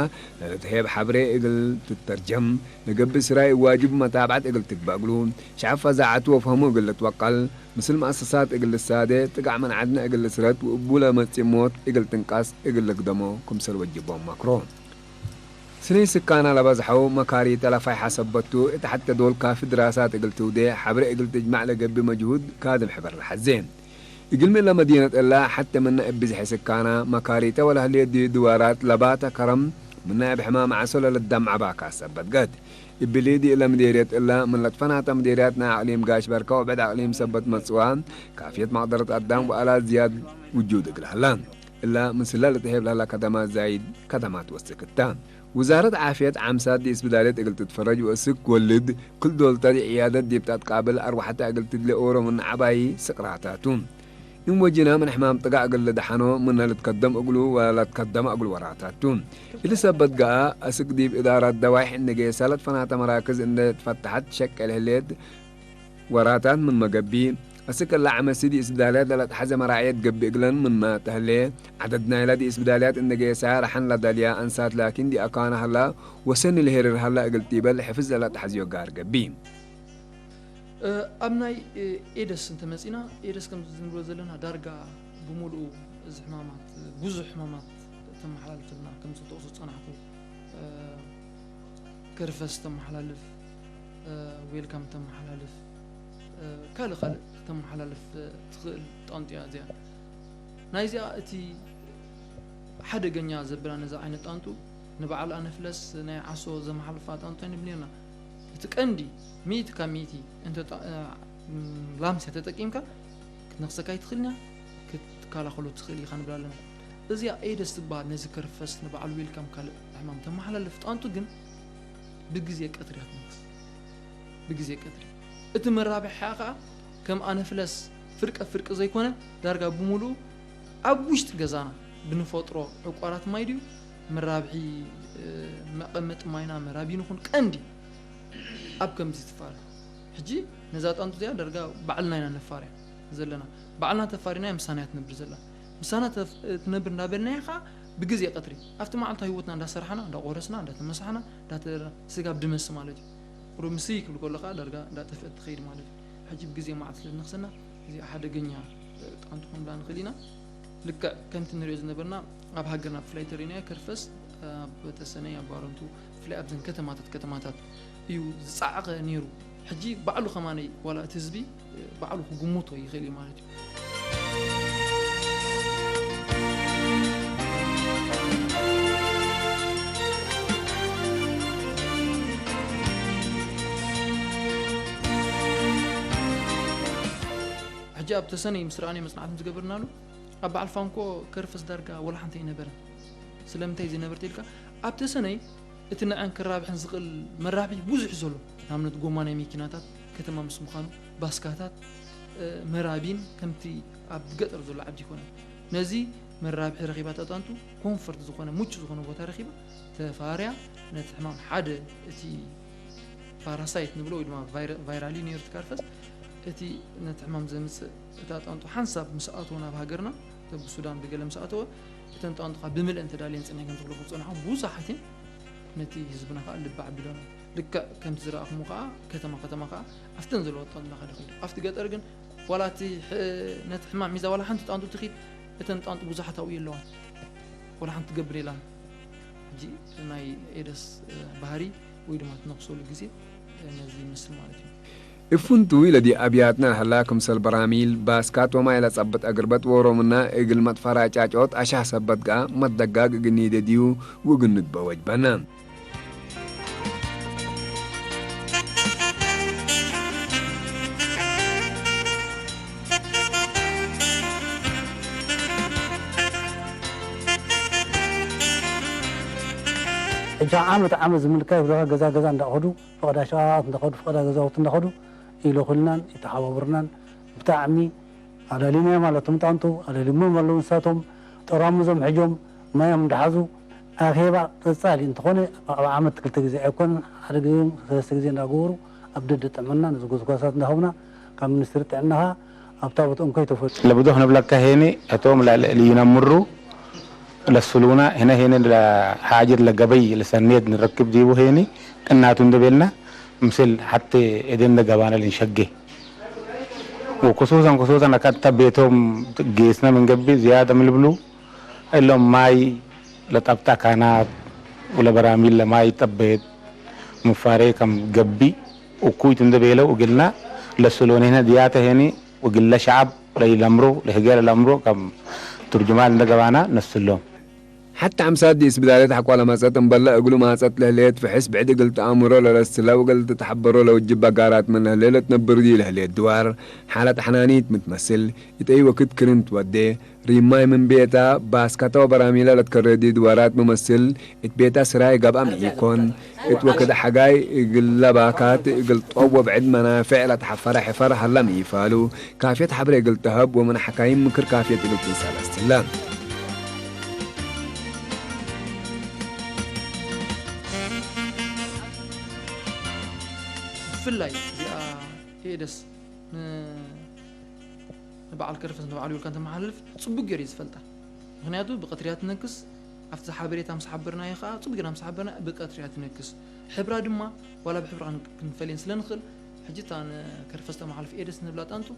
ለልትሄብ ሓብሬ እግል ትተርጀም፣ ለገብእ ስራይ ዋጅብ መታብዓት እግል ትግበእ እግሉ፣ ሸዐብ ፈዛዓቱ ወፍሀሙ እግል ልትወቀል፣ ምስል መኣሰሳት እግል ልሳደ፣ ጥጋዕ ምን ዓድነ እግል ልስረት፣ ወእቡ ለመጽእ ሞት እግል ትንቃስ እግል ልግደሞ ክምሰል ወጅቦም መክሮ። ስነይ ስካና ለበዝሐው መካሪ ጠለፋይ ሐሰበቱ፣ እት ሐተ ዶል ካፊ ድራሳት እግል ትውዴ፣ ሐብሬ እግል ትጅማዕ ለገብእ መጅሁድ ካድም ሕበር ለሐዜ። እግልሚ እለ መዲነት እላ ሐቴ ምነ እብ ብዝሒ ስካና መካሪተ ወለህሌት ዲ ድዋራት ለባተ ከረም ምነ እብ ሕማም ዓሶ ለልዳም ዐባካ ሰበት ገት። እብሊ ዲ እለ ምዴርየት እላ ምን ለትፈናተ ምዴርያት ናይ አቅሊም ጋሽ በርከ ወብዕድ አቅሊም ሰበት መጽዋ ካፍየት መቅደረት አዳም ወአላት ዝያድ ውጁድ እግል ሀላ። እላ ምስላ ለተሄብ ለህላ ከደማት ዛይድ ከደማት ወስክ እታ። ውዛረት ዓፍየት ዓምሳት ዲእስብዳልየት እግል ትትፈረጅ ወእስክ ወልድ ክል ዶልታ ዲዕያደት ዲብ ተትቃብል አርወሐተ እግል ትድሌ ኦሮ ምን ዐባይ ስቅራታቱ። እም ወጂና ምን ሕማም ጥጋዕ እግል ልደሐኖ ምነ ልትከደም እግሉ ወለትከደመ እግሉ ወራታቱ። እሊ ሰበት ገአ አስክ ዲብ እዳራት ደዋይሕ እንዴ ጌሰ ለትፈናተ መራክዝ እንዴ ትፈተሐት ሸቄ ለህሌት ወራታት ምን መገቢ፣ አስክ እላ ዐመሲ ዲእስብዳልያት ለለትሐዜ መራዕየት ገብእ እግለን ምንመ ተህሌ፣ ዐደድ ናይላ ዲእስብዳልያት እንዴ ጌሰ ረሐን ለደልያ አንሳት ላኪን ዲአካነ ሀላ ወሰኒ ለሄርር ሀላ እግል ቲበል ሕፍዝ ለለትሐዝዮ ጋር ገብእ። እ፣ ኣብ ናይ፣ እ፣ ኤደስ እንተመጺና፣ ኤደስ ከም ዝንብሎ ዘለና ዳርጋ ብምሉኡ እዚ ሕማማት፣ ብዙሕ ሕማማት ተመሓላልፈልና ከም ዝተጠቕሱ ዝጸናሕኩ፣ እ፣ ከርፈስ ተመሓላልፍ፣ እ፣ ዌልካም ተመሓላልፍ፣ እ፣ ካልእ ካልእ ተመሓላልፍ፣ እ፣ ትኽእል ጣንጡ እያ እዚኣ። ናይዚኣ እቲ ሓደገኛ ዘብላ ነዛ ዓይነት ጣንጡ ንበዓል ኣነፍለስ ናይ ዓሶ ዘመሓልፋ ጣንጡ ኣይንብል ኔርና። እቲ ቀንዲ ሚእቲ ካብ ሚእቲ እንተ ጣ-፣ እ፣ ላምስያ ተጠቂምካ ክትነኽሰካ ኣይትኽእልን እያ፣ ክትከላኸሎ ትኽእል ኢኻ ንብል ኣለና። እዚኣ ኤደስ ትበሃል ነዚ ከርፈስ ንበዓል ዌልካም ካልእ ሕማም ተመሓላልፍ ጣንጡ ግን ብግዜ ቀትሪ እያ ትነክስ። ብግዜ ቀትሪ። እቲ መራብሒኣ ኸኣ ከም ኣነፍለስ ፍርቀ ፍርቂ ዘይኮነ፣ ዳርጋ ብምሉኡ ኣብ ውሽጢ ገዛና ብንፈጥሮ ዕቋራት ማይ ድዩ መራብሒ፣ እ፣ መቐመጢ ማይና መራቢን ይኹን ቀንዲ ኣብ ከምዚ ትፋረ። ሕጂ ነዛ ጣንጡ እዚኣ ዳርጋ ባዕልና ኢና ነፋርያ ዘለና። ባዕልና ተፋሪና እያ ምሳና እያ ትነብር ዘላ። ምሳና ተፍ-፣ ትነብር እንዳበልናያ ኸኣ ብግዜ ቀትሪ ኣብቲ መዓልታዊ ህይወትና እንዳሰርሓና፣ እንዳቆረስና፣ እንዳተመሳሕና፣ እንዳተ-፣ ስጋብ ድመስ ማለት እዩ። ቁሩብ ምስይ ክብል ከሎ ከኣ ዳርጋ እንዳጠፍአት ትኸይድ ማለት እዩ። ሕጂ ብግዜ መዓልቲ ስለ ዝነኽሰና፣ እዚ ሓደገኛ ጣንጡ ክንብላ ንኽእል ኢና። ልክዕ ከምቲ ንሪኦ ዝነበርና፣ ኣብ ሃገርና ብፍላይ ተሪእናዮ፣ ከርፈስ ኣብ ተሰነይ፣ ኣብ ባረንቱ፣ ብፍላይ ኣብዘን ከተማታት፣ ከተማታት እዩ ዝጸዓቐ ነይሩ። ሕጂ ባዕሉ ከማነይ፣ ዋላ እቲ ህዝቢ ባዕሉ ክግምቶ ይኽእል እዩ ማለት እዩ። ሕጂ ኣብ ተሰነይ ምስ ረኣናዮ መጽናዕቲ ምስ ገበርናሉ፣ ኣብ በዓል ፋንኮ ከርፈስ ዳርጋ ወላ ሓንቲ ኣይነበረን። ስለምንታይ ዘይነበረ ተኢልካ፣ ኣብ ተሰነይ እቲ ንዐን ክራብሐን ዝኽእል መራብሒ ብዙሕ እዩ ዘሎ። ንኣብነት ጎማ ናይ መኪናታት፣ ከተማ ምስ ምዃኑ፣ ባስካታት፣ እ፣ መራቢን ከምቲ ኣብ ገጠር ዘሎ ዓዲ ኣይኮነን። ነዚ መራብሒ ረኺባ እታ ጣንጡ ኮንፈርት ዝኾነ፣ ምቹ ዝኾነ ቦታ ረኺባ ተፋርያ ነቲ ሕማም ሓደ እቲ ፓራሳይት ንብሎ ወይ ድማ ቫይረ-፣ ቫይራል እዩ ነይሩ እቲ ከርፈስ። እቲ ነቲ ሕማም ዘምጽእ እታ ጣንጡ ሓንሳብ ምስ ኣተወ ናብ ሃገርና፣ እተ ብሱዳን ብገለ ምስ ኣተወ፣ እተን ጣንጡ ኸኣ ብምልእን ተዳልየን ጸኒሐን ከም ዝኽለፉ ዝጸንሖ ብዙሓት እየን። ነቲ ህዝብና ኸኣ ልቢ ኣቢሎን። ልክዕ ከምቲ ዝረኣኹሞ ኸኣ ከተማ ከተማ ኸኣ ኣብተን ዘለዋ ጣንጡ እናኸደ ኸይዱ። ኣብቲ ገጠር ግን ዋላ እቲ ሕ-፣ ነቲ ሕማም ሒዛ ዋላ ሓንቲ ጣንጡ ትኺድ፣ እተን ጣንጡ ብዙሓት ኣብኡ የለዋን። ዋላ ሓንቲ ትገብር የላን። ሕጂ ናይ ኤደስ፣ እ፣ ባህሪ ወይ ድማ ትነኽሰሉ ግዜ፣ እ፣ ነዚ ይመስል ማለት እዩ። እፍንቱ ኢለዲ ኣብያትና ሀላ ክምሰል በራሚል፣ ባስካት ወማይ ለጸብጥ አግርበት ወሮምና እግል መጥፈራ ጫጮት አሻህ ሰበት ገአ መደጋግ እግል ኒደድዩ ወእግል ንድበ ወጅበና። ሕጂ ዓመት ዓመት ዝምልካ ይብለኻ፣ ገዛ ገዛ እንዳኸዱ፣ ፍቐዳ ሸቓላት እንዳኸዱ፣ ፍቐዳ ገዛውቲ እንዳኸዱ፣ ኢለኹልናን ይተሓባበሩናን። ብጣዕሚ ኣዳሊናዮም ኣለቶም ጣንጡ፣ ኣዳሊሞም ኣለዉ ንሳቶም። ጠራሙዞም ሕጆም ማዮም እንዳሓዙ ኣኼባ ቀጻሊ እንተኾነ ኣብ ዓመት ክልተ ግዜ ኣይኮነን፣ ሓደ ግዜ ሰለስተ ግዜ እንዳገበሩ ኣብ ደደ ጥዕና ነዚ ጎስጓሳት እንዳሃቡና ካብ ሚኒስትሪ ጥዕና ኸኣ ኣብታ ቦትኦም ከይተፈልዩ ለብዶህ ንብለካ ሄኒ እቶም ለልእልይና ምሩ ለስሉና ህነ ሄኒ ለሓጅር ለገበይ ለሰኔድ ንረክብ ዲቡ ሄኒ ቅናቱ እንደቤልና ምስል ሓቴ ኤደን ደገባና ልንሸጌ ወኩሱሰን ኩሱሰን ኣካታ ቤቶም ጌስና ምንገቢ ዝያደ ምልብሉ እሎም ማይ ለጠብጣ ካናት ወለበራሚል ለማይ ጠቤት ምፋሬ ከም ገቢ እኩይት እንደቤለው እግልና ለስሎን ህነ ድያተ ሄኒ ወግለ ሸዓብ ለይለምሮ ለህገ ለለምሮ ከም ትርጅማል እንደገባና ነስሎም። ሓቲ ዓምሳት ዲስ ብዳለት ሓቋላ ማጸት እምበለ እግሉ ማጸት ለህሌት ፍሕስ ብዕድ እግል ተኣምሮ ለረስላ ወገል ተተሓበሮ ለውጅብ በጋራት ምን ለህሌ ለትነብር ዲ ለህሌት ድዋር ሓላት ሓናኒት ምትመስል እተይ ወክድ ክርን ትወዴ ሪማይ ምን ቤታ ባስካታ ወበራሚላ ለትከረዲ ድዋራት መመስል እት ቤታ ስራይ ገብኣም ኢኮን እት ወክድ ሓጋይ እግል ለባካት እግል ጦብ ወብዕድ መናፍዕ ለተሓፈረ ሕፈር ሃላም ኢፋሉ ካፍየት ሓብሬ እግል ተሀብ ወምን ሓካይም ምክር ካፍየት እግል ትንሳል ኣስትላ። ብፍላይ እዚኣ ኤደስ ን-፣ ንበዓል ከርፈስ ንበዓል ይውልካ እንተመሓላልፍ ጽቡቅ ገይሩ እዩ ዝፈልጣ። ምኽንያቱ ብቀትሪ እያ ትነክስ፣ ኣብቲ ሓበሬታ ምስ ሓበርናዮ ከኣ ጽቡቅ ገይርና ምስ ሓበርና ብቀትሪ እያ ትነክስ። ሕብራ ድማ ዋላ ብሕብራ ክን-፣ ክንፈልየን ስለ ንኽእል፣ ሕጂ እታ ንከርፈስ ተመሓላልፍ ኤደስ ንብላ ጣንጡ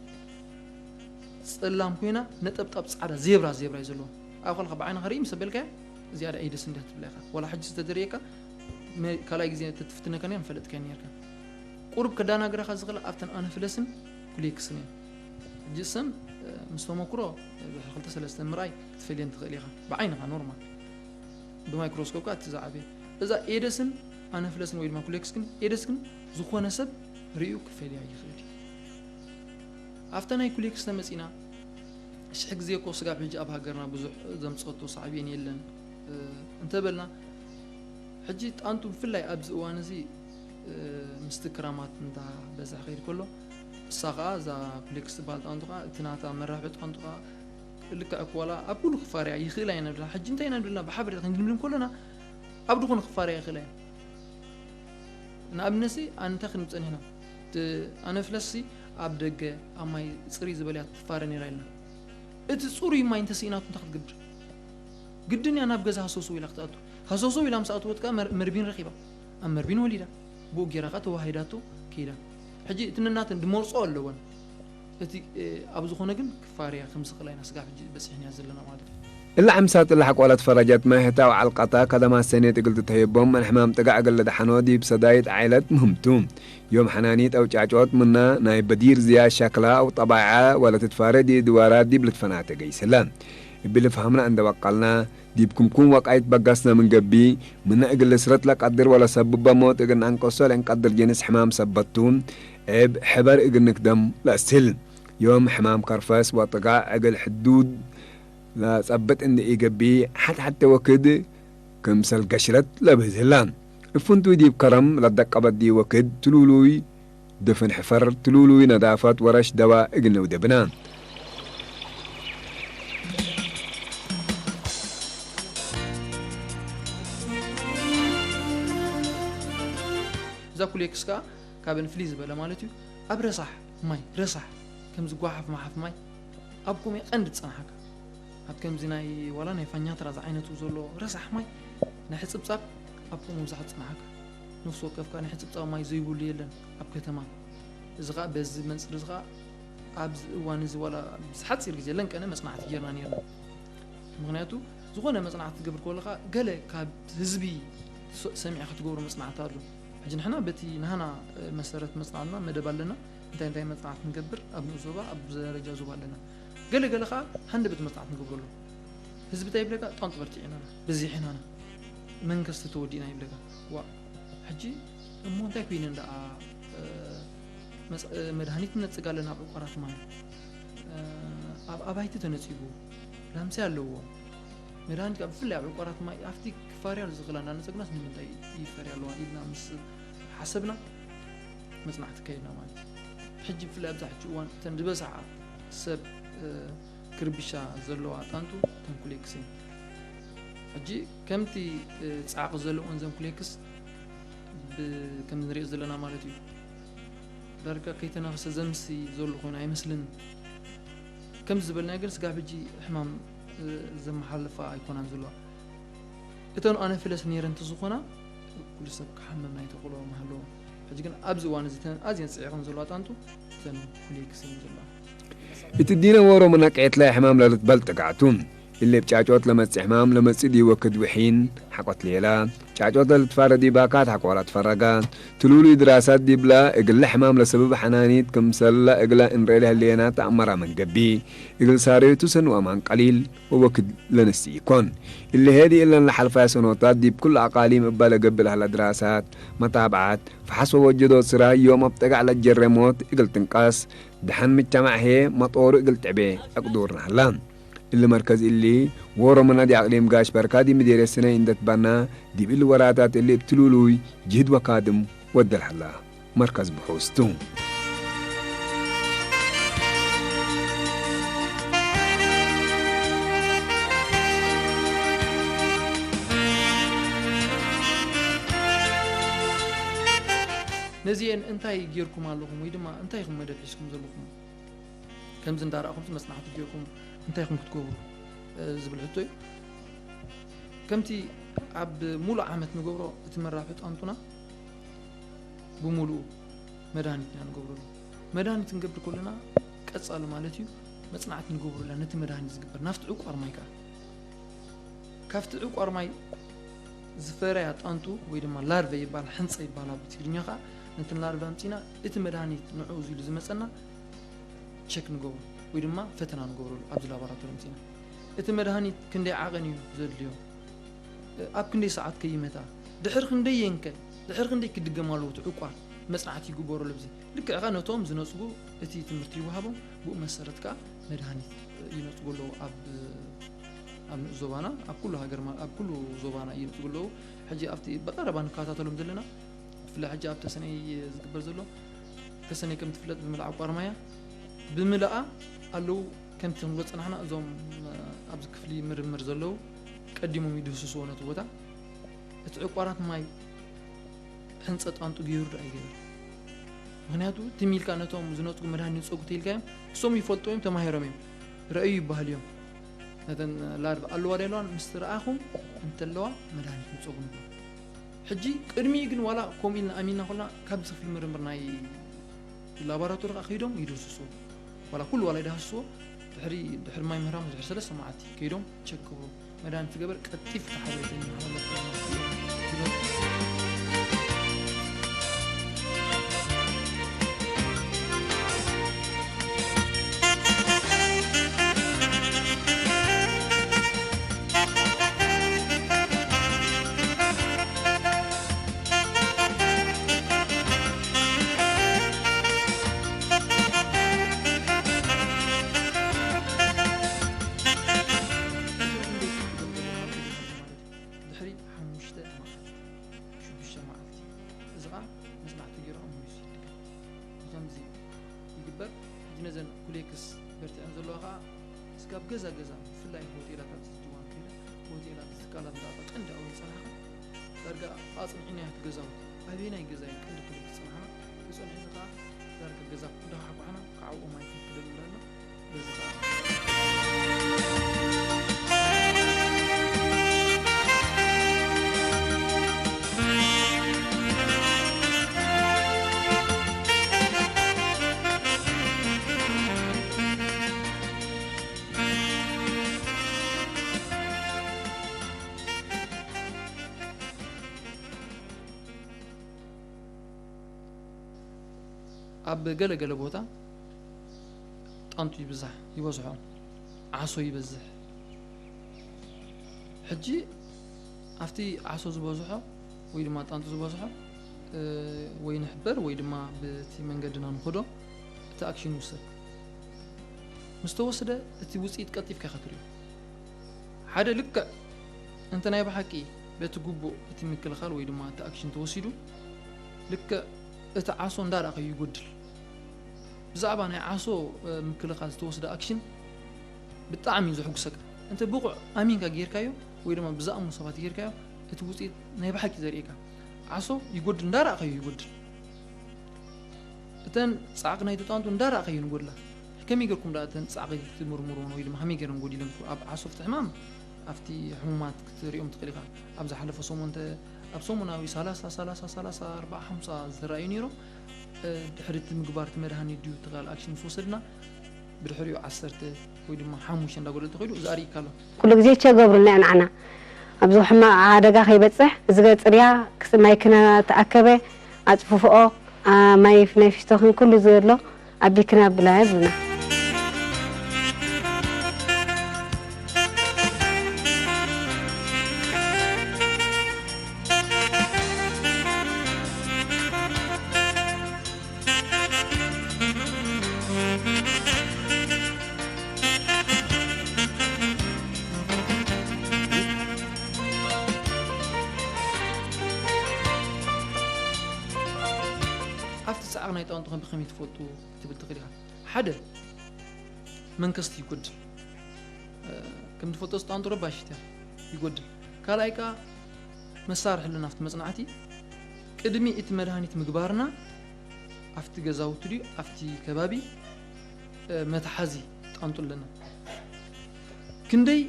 ጸላም ኮይና ነጠብጣብ ጻዕዳ ዜብራ ዜብራ እዩ ዘለዎ። ኣብ ከለኻ ብዓይንኻ ርኢ ምስ ኣበልካያ እዚኣ ደኣ ኤደስ እንዲያ ትብላ ኢኻ። ዋላ ሕጂ ዝተደርየካ መ-፣ ካልኣይ ግዜ ተትፍትነካ ነይራ ምፈለጥካያ ነይርካ። ቁሩብ ከዳናግረኻ ዝኽእል ኣብተን ኣነፍለስን ኩሌክስን እየን። ሕጂ እሰን፣ እ፣ ምስ ተመኩሮ፣ እ፣ ድሕሪ ክልተ ሰለስተ ምርኣይ ክትፈልየን ትኽእል ኢኻ። ብዓይንኻ ኖርማል። ብማይክሮስኮፕ ከኣ እቲ ዝዓበየ። እዛ ኤደስን ኣነፍለስን ወይ ድማ ኩሌክስ ግን፣ ኤደስ ግን ዝኾነ ሰብ ርእዩ ክፈልያ ይኽእል እዩ። ኣብታ ናይ ኩሌክስ ተመጺና፣ ሽሕ ግዜ እኮ ስጋብ ሕጂ ኣብ ሃገርና ብዙሕ ዘምጸቶ ሳዕቤን የለን፣ እ፣ እንተበልና፣ ሕጂ ጣንጡ ብፍላይ ኣብዚ እዋን እዚ፣ እ፣ ምስቲ ክራማት እንዳ በዝሐ ከይድ ከሎ፣ እሳ ኸኣ እዛ ኩሌክስ ትበሃል ጣንጡ ኸኣ እቲ ናታ መራብሒ ጣንጡ ኸኣ ልክዕ እኮ ዋላ ኣብ ኩሉ ክፋርያ ይኽእላ እየን ንብላ። ሕጂ እንታይ ኢና ንብልና ብሓበሬታ ክንግምግም ከሎና ኣብ ድኹን ክፋርያ ይኽእላ እየን። ንኣብነትሲ ኣንታ ክንብል ጸኒሕና፣ እቲ ኣነፍለስሲ ኣብ ደገ ኣብ ማይ ጽርይ ዝበለ እያ ትፋረ ነይራ ኢልና። እቲ ጽሩይ ማይ እንተስኢናቱ እንታይ ክትገብር? ግድን እያ ናብ ገዛ ሃሰውሰው ኢላ ክትኣቱ። ሃሰውሰው ኢላ ምስ ኣተወት ከኣ መር-፣ መርቢን ረኺባ። ኣብ መርቢን ወሊዳ። ብኡ ጌራ ከኣ ተዋሂዳቶ ከይዳ። ሕጂ እቲ ነናተን ድመርጾ ኣለወን። እቲ፣ እ፣ ኣብ ዝኾነ ግን ክፋርያ ከም ዝኽእላ ኢና ስጋብ ሕጂ በጺሕናያ ዘለና ማለት እዩ። እላ ዓምሳት እላ ሓቋላት ፈራጃት ማይ ህታ ወዓልቃታ ከደማ ሰኔት እግል ትተህየቦም ምን ሕማም ጥጋዕ እግል ለደሓኖ ዲብ ሰዳይት ዓይለት ምህምቱ። ዮም ሓናኒት ኣውጫጮት ምና ናይ በዲር ዝያ ሻክላ ኣው ጠባይዓ ወለ ትትፋረ ዲ ድዋራ ዲብ ልትፈናተ ገይስላ። እቢ ልፍሃምና እንደ ወቃልና ዲብ ክምኩም ወቃይት በጋስና ምን ገቢ፣ ምነ እግል ስረት ለቀድር ወለ ሰብ በሞት እግል አንቀሶ ለእንቀድር ጅንስ ሕማም ሰበቱ፣ እብ ሕበር እግል ንክደም ለእስል። ዮም ሕማም ከርፈስ ወጥጋዕ እግል ሕዱድ ለጸብጥ እንደ ኢገቢ፣ ሓት-ሓተ ወክድ ክምሰል ገሽረት ለብህዝላ። እፍንቱ ዲብ ከረም ለደቀበት ዲ ወክድ ትሉሉይ ድፍን ሕፈር ትሉሉይ ነዳፈት ወረሽ ደዋ እግል ነውደብና። እዛ ኩሌክስ ከኣ ካብን ፍልይ ዝበለ ማለት እዩ። ኣብ ረሳሕ ማይ፣ ረሳሕ ከምዚ ጓሓፍ መሓፍ ማይ ኣብ ኮሜ ቀንዲ ትጸንሓካ። ኣብ ከምዚ ናይ ዋላ ናይ ፋኛትራ ዝዓይነቱ ዘሎ ረሳሕ ማይ ናይ ሕጽብጻብ ኣብ ከምኡ ምብዛሕ ዝጸንሓካ። ነፍሲ ወከፍካ ናይ ሕጽብጻብ ማይ ዘይብሉ የለን ኣብ ከተማ። እዚ ኸኣ በዚ መንጽር እዚ ኸኣ ኣብዚ እዋን እዚ ዋላ ምስ ሓጺር ግዜ ለንቀነ መጽናዕቲ ጌርና ኔርና። ምኽንያቱ ዝኾነ መጽናዕቲ ትገብር ከለኻ ገለ ካብ ህዝቢ ስ-፣ ሰሚዕካ ትገብሮ መጽናዕቲ ኣሎ። ሕጂ ንሕና በቲ ናህና፣ እ፣ መሰረት መጽናዕትና መደብ ኣለና። እንታይ እንታይ መጽናዕቲ ንገብር ኣብ ንኡስ ዞባ፣ ኣብ ደረጃ ዞባ ኣለና። ገለ ገለ ኸኣ ሃንደበት መጽናዕቲ ንገብረሉ። ህዝቢ እንታይ ይብለካ? ጣንጡ በርቲዕናና፣ በዚሕናና፣ መንግስቲ ተወዲእና ይብለካ። ዋ፣ ሕጂ እሞ እንታይ ኮይነን ደኣ፣ እ፣ መጽ-፣ እ፣ መድሃኒት ነጽግ ኣለና ኣብ ዕቋራት ማይ፣ እ፣ ኣብ ኣባይቲ ተነጺጉ፣ ላምሲ ኣለዎ። መድሃኒት ካብ ብፍላይ ኣብ ዕቋራት ማይ ኣብቲ ክፋርያ ዝኽእላ እንዳነጸግናስ ንምንታይ ይፈርያ ኣለዋ ኢልና ምስ ሓሰብና መጽናዕቲ ከይድና ማለት እዩ። ሕጂ ብፍላይ ኣብዛ ሕጂ እዋን እተን ዝበዝሓ ሰብ እ፣ ክርብሻ ዘለዋ ጣንጡ ተን ኩሌክስ እየን። ሕጂ ከምቲ፣ እ፣ ጻዕቒ ዘለወን ዘን ኩሌክስ ብ-፣ ከም ንሪኦ ዘለና ማለት እዩ። ዳርጋ ከይተነኸሰ ዘምሲ ዘሎ ኮይኑ ኣይመስልን። ከምዚ ዝበልናዮ ግን ስጋብ ሕጂ ሕማም፣ እ፣ ዘመሓላልፋ ኣይኮናን ዘለዋ። እተን ኣነፊለስ ነይረን እንተዝኾና፣ ኩሉ ሰብ ክሓምም ናይ ተኽእሎ ምሃለዎ። ሕጂ ግን ኣብዚ እዋን እዚ እተን ኣዝየን ጽዒቐን ዘለዋ ጣንጡ እተን ኩሌክስ እየን ዘለዋ። እቲ ዲነ ወሮ መናቀየት ላይ ሕማም ለልትበል ጥቃዕቱ። እሌ ብጫጮት ለመጽ ሕማም ለመጽ ዲወክድ ውሒን ሓቆት ሌላ። ጫጮት ለልትፋረ ዲባካት ሓቆራ ትፈረጋ። ትሉሉ ድራሳት ዲብላ እግለ ሕማም ለሰብብ ሓናኒት ክምሰላ እግላ እንሬ ለህሌና ተኣመራ መንገቢ። እግል ሳሬቱ ሰንዋ ማን ቀሊል ወወክድ ለነሲ ይኮን። እሊ ሄዲ እለን ለሓልፋ ሰኖታት ዲብ ኩሉ ኣቃሊም እባ ለገብእ ለህላ ድራሳት፣ መታብዓት፣ ፈሓስ ወወጀዶ ስራ ዮም ኣብ ጠጋዕ ለጀረ ሞት እግል ትንቀስ፣ ደሓን ምቻማዕ ሄ መጦሩ እግል ጥዕቤ ኣቅዱርና ህላ። እሊ መርከዝ እሊ ወሮ መናዲ ኣቅሊም ጋሽ በርካዲ ምዴርየ ስነ እንደትባና ዲብ እሊ ወራታት እሊ እብትሉሉይ ጅህድ ወካድም ወደል ህላ። መርከዝ ብሑስቱ። ነዚኤን እንታይ ጌርኩም ኣለኹም ወይ ድማ እንታይ ኢኹም መደብ ሒዝኩም ዘለኹም? ከምዚ እንዳረኣኹም መጽናዕቲ ጌርኩም እንታይ ኢኹም ክትገብሩ፣ እ፣ ዝብል ሕቶ እዩ። ከምቲ ኣብ ሙሉእ ዓመት ንገብሮ እቲ መራብሒ ጣንጡና ብሙሉኡ መድሃኒት ኢና ንገብረሉ። መድሃኒት ክንገብር ከለና ቀጻሊ ማለት እዩ መጽናዕቲ ንገብረሉ ነቲ መድሃኒት ዝግበር ናብቲ ዕቋር ማይ ከኣ ካብቲ ዕቋር ማይ ዝፈረያ ጣንጡ ወይ ድማ ላርቨ ይባል፣ ሕንጸ ይባል ኣብ ትግርኛ ከኣ። ነተን ላርቨ ኣምጺና እቲ መድሃኒት ንዕኡ ኢሉ ዝመጸና ቸክ ንገብሮ ወይ ድማ ፈተና ንገብረሉ ኣብዚ ላቦራቶሪ ኣምጺና። እቲ መድሃኒት ክንደይ ዓቐን እዩ ዘድልዮ? ኣብ ክንደይ ሰዓት ከይመታ? ድሕሪ ክንደይ የንከ? ድሕሪ ክንደይ ክድገም ኣለዎ እቲ ዕቋር? መጽናዕቲ ይግበረሉ ኣብዚ። ልክዕ ከኣ ነቶም ዝነጽጉ እቲ ትምህርቲ ይወሃቦም፣ ብኡ መሰረት ከኣ መድሃኒት ይነጽጉ ኣለዉ ኣብ ኣብ ንኡስ ዞባና፣ ኣብ ኩሉ ሃገር ማ-፣ ኣብ ኩሉ ዞባና ይነጽጉ ኣለዉ። ሕጂ ኣብቲ ብቐረባ ንከታተሎም ዘለና፣ ብፍላይ ሕጂ ኣብ ተሰነይ ዝግበር ዘሎ፣ ተሰነይ ከም ትፍለጥ ብምልኣ ዕቋር ማያ፣ ብምልኣ ኣለዉ። ከምቲ ክንብሎ ዝጸናሕና፣ እዞም፣ እ፣ ኣብዚ ክፍሊ ምርምር ዘለዉ ቀዲሞም ይድህስስዎ ነቲ ቦታ። እቲ ዕቋራት ማይ ሕንጸ ጣንጡ ገይሩ ዶ ኣይገበረ? ምኽንያቱ ትም ኢልካ ነቶም ዝነጽጉ መድሃኒት ንጸጉ ተይልካዮም፣ እሶም ይፈልጡ እዮም፣ ተማሂሮም እዮም፣ ረኣዩ ይበሃሉ እዮም። ነተን ላርቭ ኣለዋ ዶ የለዋን ምስ ረኣኹም እንተለዋ መድሃኒት ንጸጉ ንብሎ። ሕጂ ቅድሚኡ ግን ዋላ ከምኡ ኢልና ኣሚንና ኮልና ካብዚ ክፍሊ ምርምር ናይ ላቦራቶሪ ከኣ ከይዶም ይድህስስዎ። ዋላ ኩሉ ዋላ ይድሃስስዎ፣ ድሕሪ፣ ድሕሪ ማይ ምህራም ድሕሪ ሰለስተ መዓልቲ ከይዶም ቸክ ክገብሩ። መድሃኒት ዝገበር ቀልጢፉ እቲ ሓበሬታ ይመሓላለፍ። ድሕሪ ሓሙሽተ መዓልቲ፣ ሽዱሽተ መዓልቲ፣ እዚ ኸኣ መጽናዕቲ ገይሮም ይወስድ። ብኸምዚ ይግበር። ሕጂ ነዘን ኩሌክስ በርቲዐን ዘለዋ ኸኣ እስካብ ገዛ ገዛ፣ ብፍላይ ሆቴላት ኣብዚ እዋን ከይደ፣ ሆቴላት፣ ትካላት እንዳ ቀንዲ ኣብኡ ዝጸናሕካ፣ ዳርጋ ኣጽኒዕናዮ እቲ ገዛውቲ። ኣበየናይ ገዛ እዩ ቀንዲ ኩሌክስ ዝጸናሕና? ተጸኒሑ እዚ ኸኣ ዳርጋ ገዛ እንዳኳሕኳሕና፣ ክዓብኦ ማይ ክንክደሉ እንዳበልና፣ በዚ ኸኣ ኣብ ገለ ገለ ቦታ ጣንጡ ይብዛሕ፣ ይበዝሖ፣ ዓሶ ይበዝሕ። ሕጂ ኣብቲ ዓሶ ዝበዝሖ ወይ ድማ ጣንጡ ዝበዝሖ፣ እ፣ ወይ ንሕበር ወይ ድማ በቲ መንገድና ንኸዶ፣ እቲ ኣክሽን ይውሰድ። ምስ ተወስደ፣ እቲ ውጽኢት ቀልጢፍካ ኢኻ ትርእዮ። ሓደ ልክዕ እንተ ናይ ብሓቂ በቲ ግቡእ እቲ ምክልኻል ወይ ድማ እቲ ኣክሽን ተወሲዱ፣ ልክዕ እቲ ዓሶ እንዳረኣኻዮ ይጎድል። ብዛዕባ ናይ ዓሶ፣ እ፣ ምክልኻል ዝተወስደ ኣክሽን ብጣዕሚ እዩ ዘሕጉሰካ። እንተ ብቑዕ ኣሚንካ ጌርካዮ ወይ ድማ ብዝኣምኑ ሰባት ጌርካዮ፣ እቲ ውፅኢት ናይ ብሓቂ ዘርእየካ። ዓሶ ይጎድል፣ እንዳረኣኻዮ ይጎድል። እተን ጻዕቂ ናይቲ ጣንጡ እንዳረኣኻዮ ንጎድላ። ከመይ ጌርኩም ደኣ እተን ጻዕቂ ክትምርምርዎን ወይ ድማ ከመይ ጌረን ጎዲለን? ኣብ ዓሶ ፍትሒ ሕማም ኣብቲ ሕሙማት ክትሪኦም ትኽእል ኢኻ። ኣብ ዝሓለፈ ሰሙን እንተ ኣብ ሰሙናዊ ሰላሳ፣ ሰላሳ፣ ሰላሳ፣ ኣርባዓ፣ ሓምሳ ዝረኣዩ ነይሮም። እ፣ ድሕሪ እቲ ምግባር እቲ መድሃኒት ድዩ እቲ ካልእ ኣክሽን ምስ ወሰድና፣ ብድሕሪኡ ዓሰርተ ወይ ድማ ሓሙሽተ እንዳጎደለ ተኸይዱ፣ እዚ ኣርእካ ኣሎ። ኩሉ ግዜ ቸ ገብሩልና እዩ ንዓና። ኣብዚ ሕማቕ ሓደጋ ከይበጽሕ፣ እዚ ገጽ ርያ ክስ-፣ ማይ ክና ተኣከበ፣ ኣጽፍፍኦ፣ ኣ፣ ማይ ናይ ፊስቶክን ኩሉ ዘሎ ኣቢክና ብላ ይብሉና። ኣብቲ ጻዕቕ ናይ ጣንጡ ከም ብኸመይ ትፈልጡ ክትብል ትኽእል ኢኻ። ሓደ፣ መንከስቲ ይጎድል። እ፣ ከም ትፈልጦ ጣንጡ ረባሺት እያ፣ ይጎድል። ካልኣይ ከኣ መሳርሒ ኣለና ኣብቲ መጽናዕቲ። ቅድሚ እቲ መድሃኒት ምግባርና ኣብቲ ገዛውቲ ድዩ ኣብቲ ከባቢ፣ እ፣ መትሓዚ ጣንጡ ኣለና። ክንደይ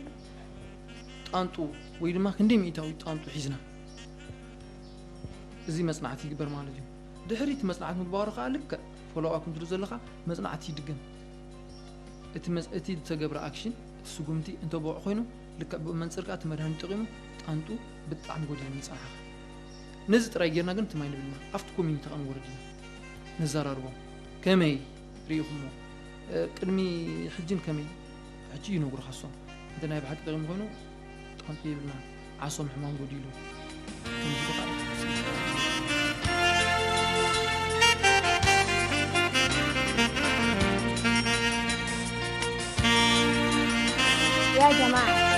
ጣንጡ ወይ ድማ ክንደይ ሚእታዊ ጣንጡ ሒዝና፣ እዚ መጽናዕቲ ይግበር ማለት እዩ። ድሕሪ እቲ መጽናዕቲ ምግባሩ ከኣ ልክዕ ፎሎው ኣፕ እንትሉ ዘለኻ መጽናዕቲ ይድገም። እቲ መጽ-፣ እቲ ዝተገብረ ኣክሽን፣ እቲ ስጉምቲ እንተ ብቑዕ ኮይኑ፣ ልክዕ ብኡ መንጽር ከኣ እቲ መድሃኒት ጠቒሙ ጣንጡ ብጣዕሚ ጎዲሉ ይጸንሓኻ። ነዚ ጥራይ ጌርና ግን ትም ኣይንብልና። ኣብቲ ኮሚኒቲ ከኣ ንወርድ ኢና። ነዘራርቦም። ከመይ ርኢኹሞ? እ፣ ቅድሚ ሕጅን ከመይ? ሕጂ ይነግሩኻ እሶም። እንተ ናይ ብሓቂ ጠቒሙ ኮይኑ፣ ጣንጡ የብልና። ዓሶም ሕማም ጎዲሉ። ከምዚ በቃ። يا جماعة،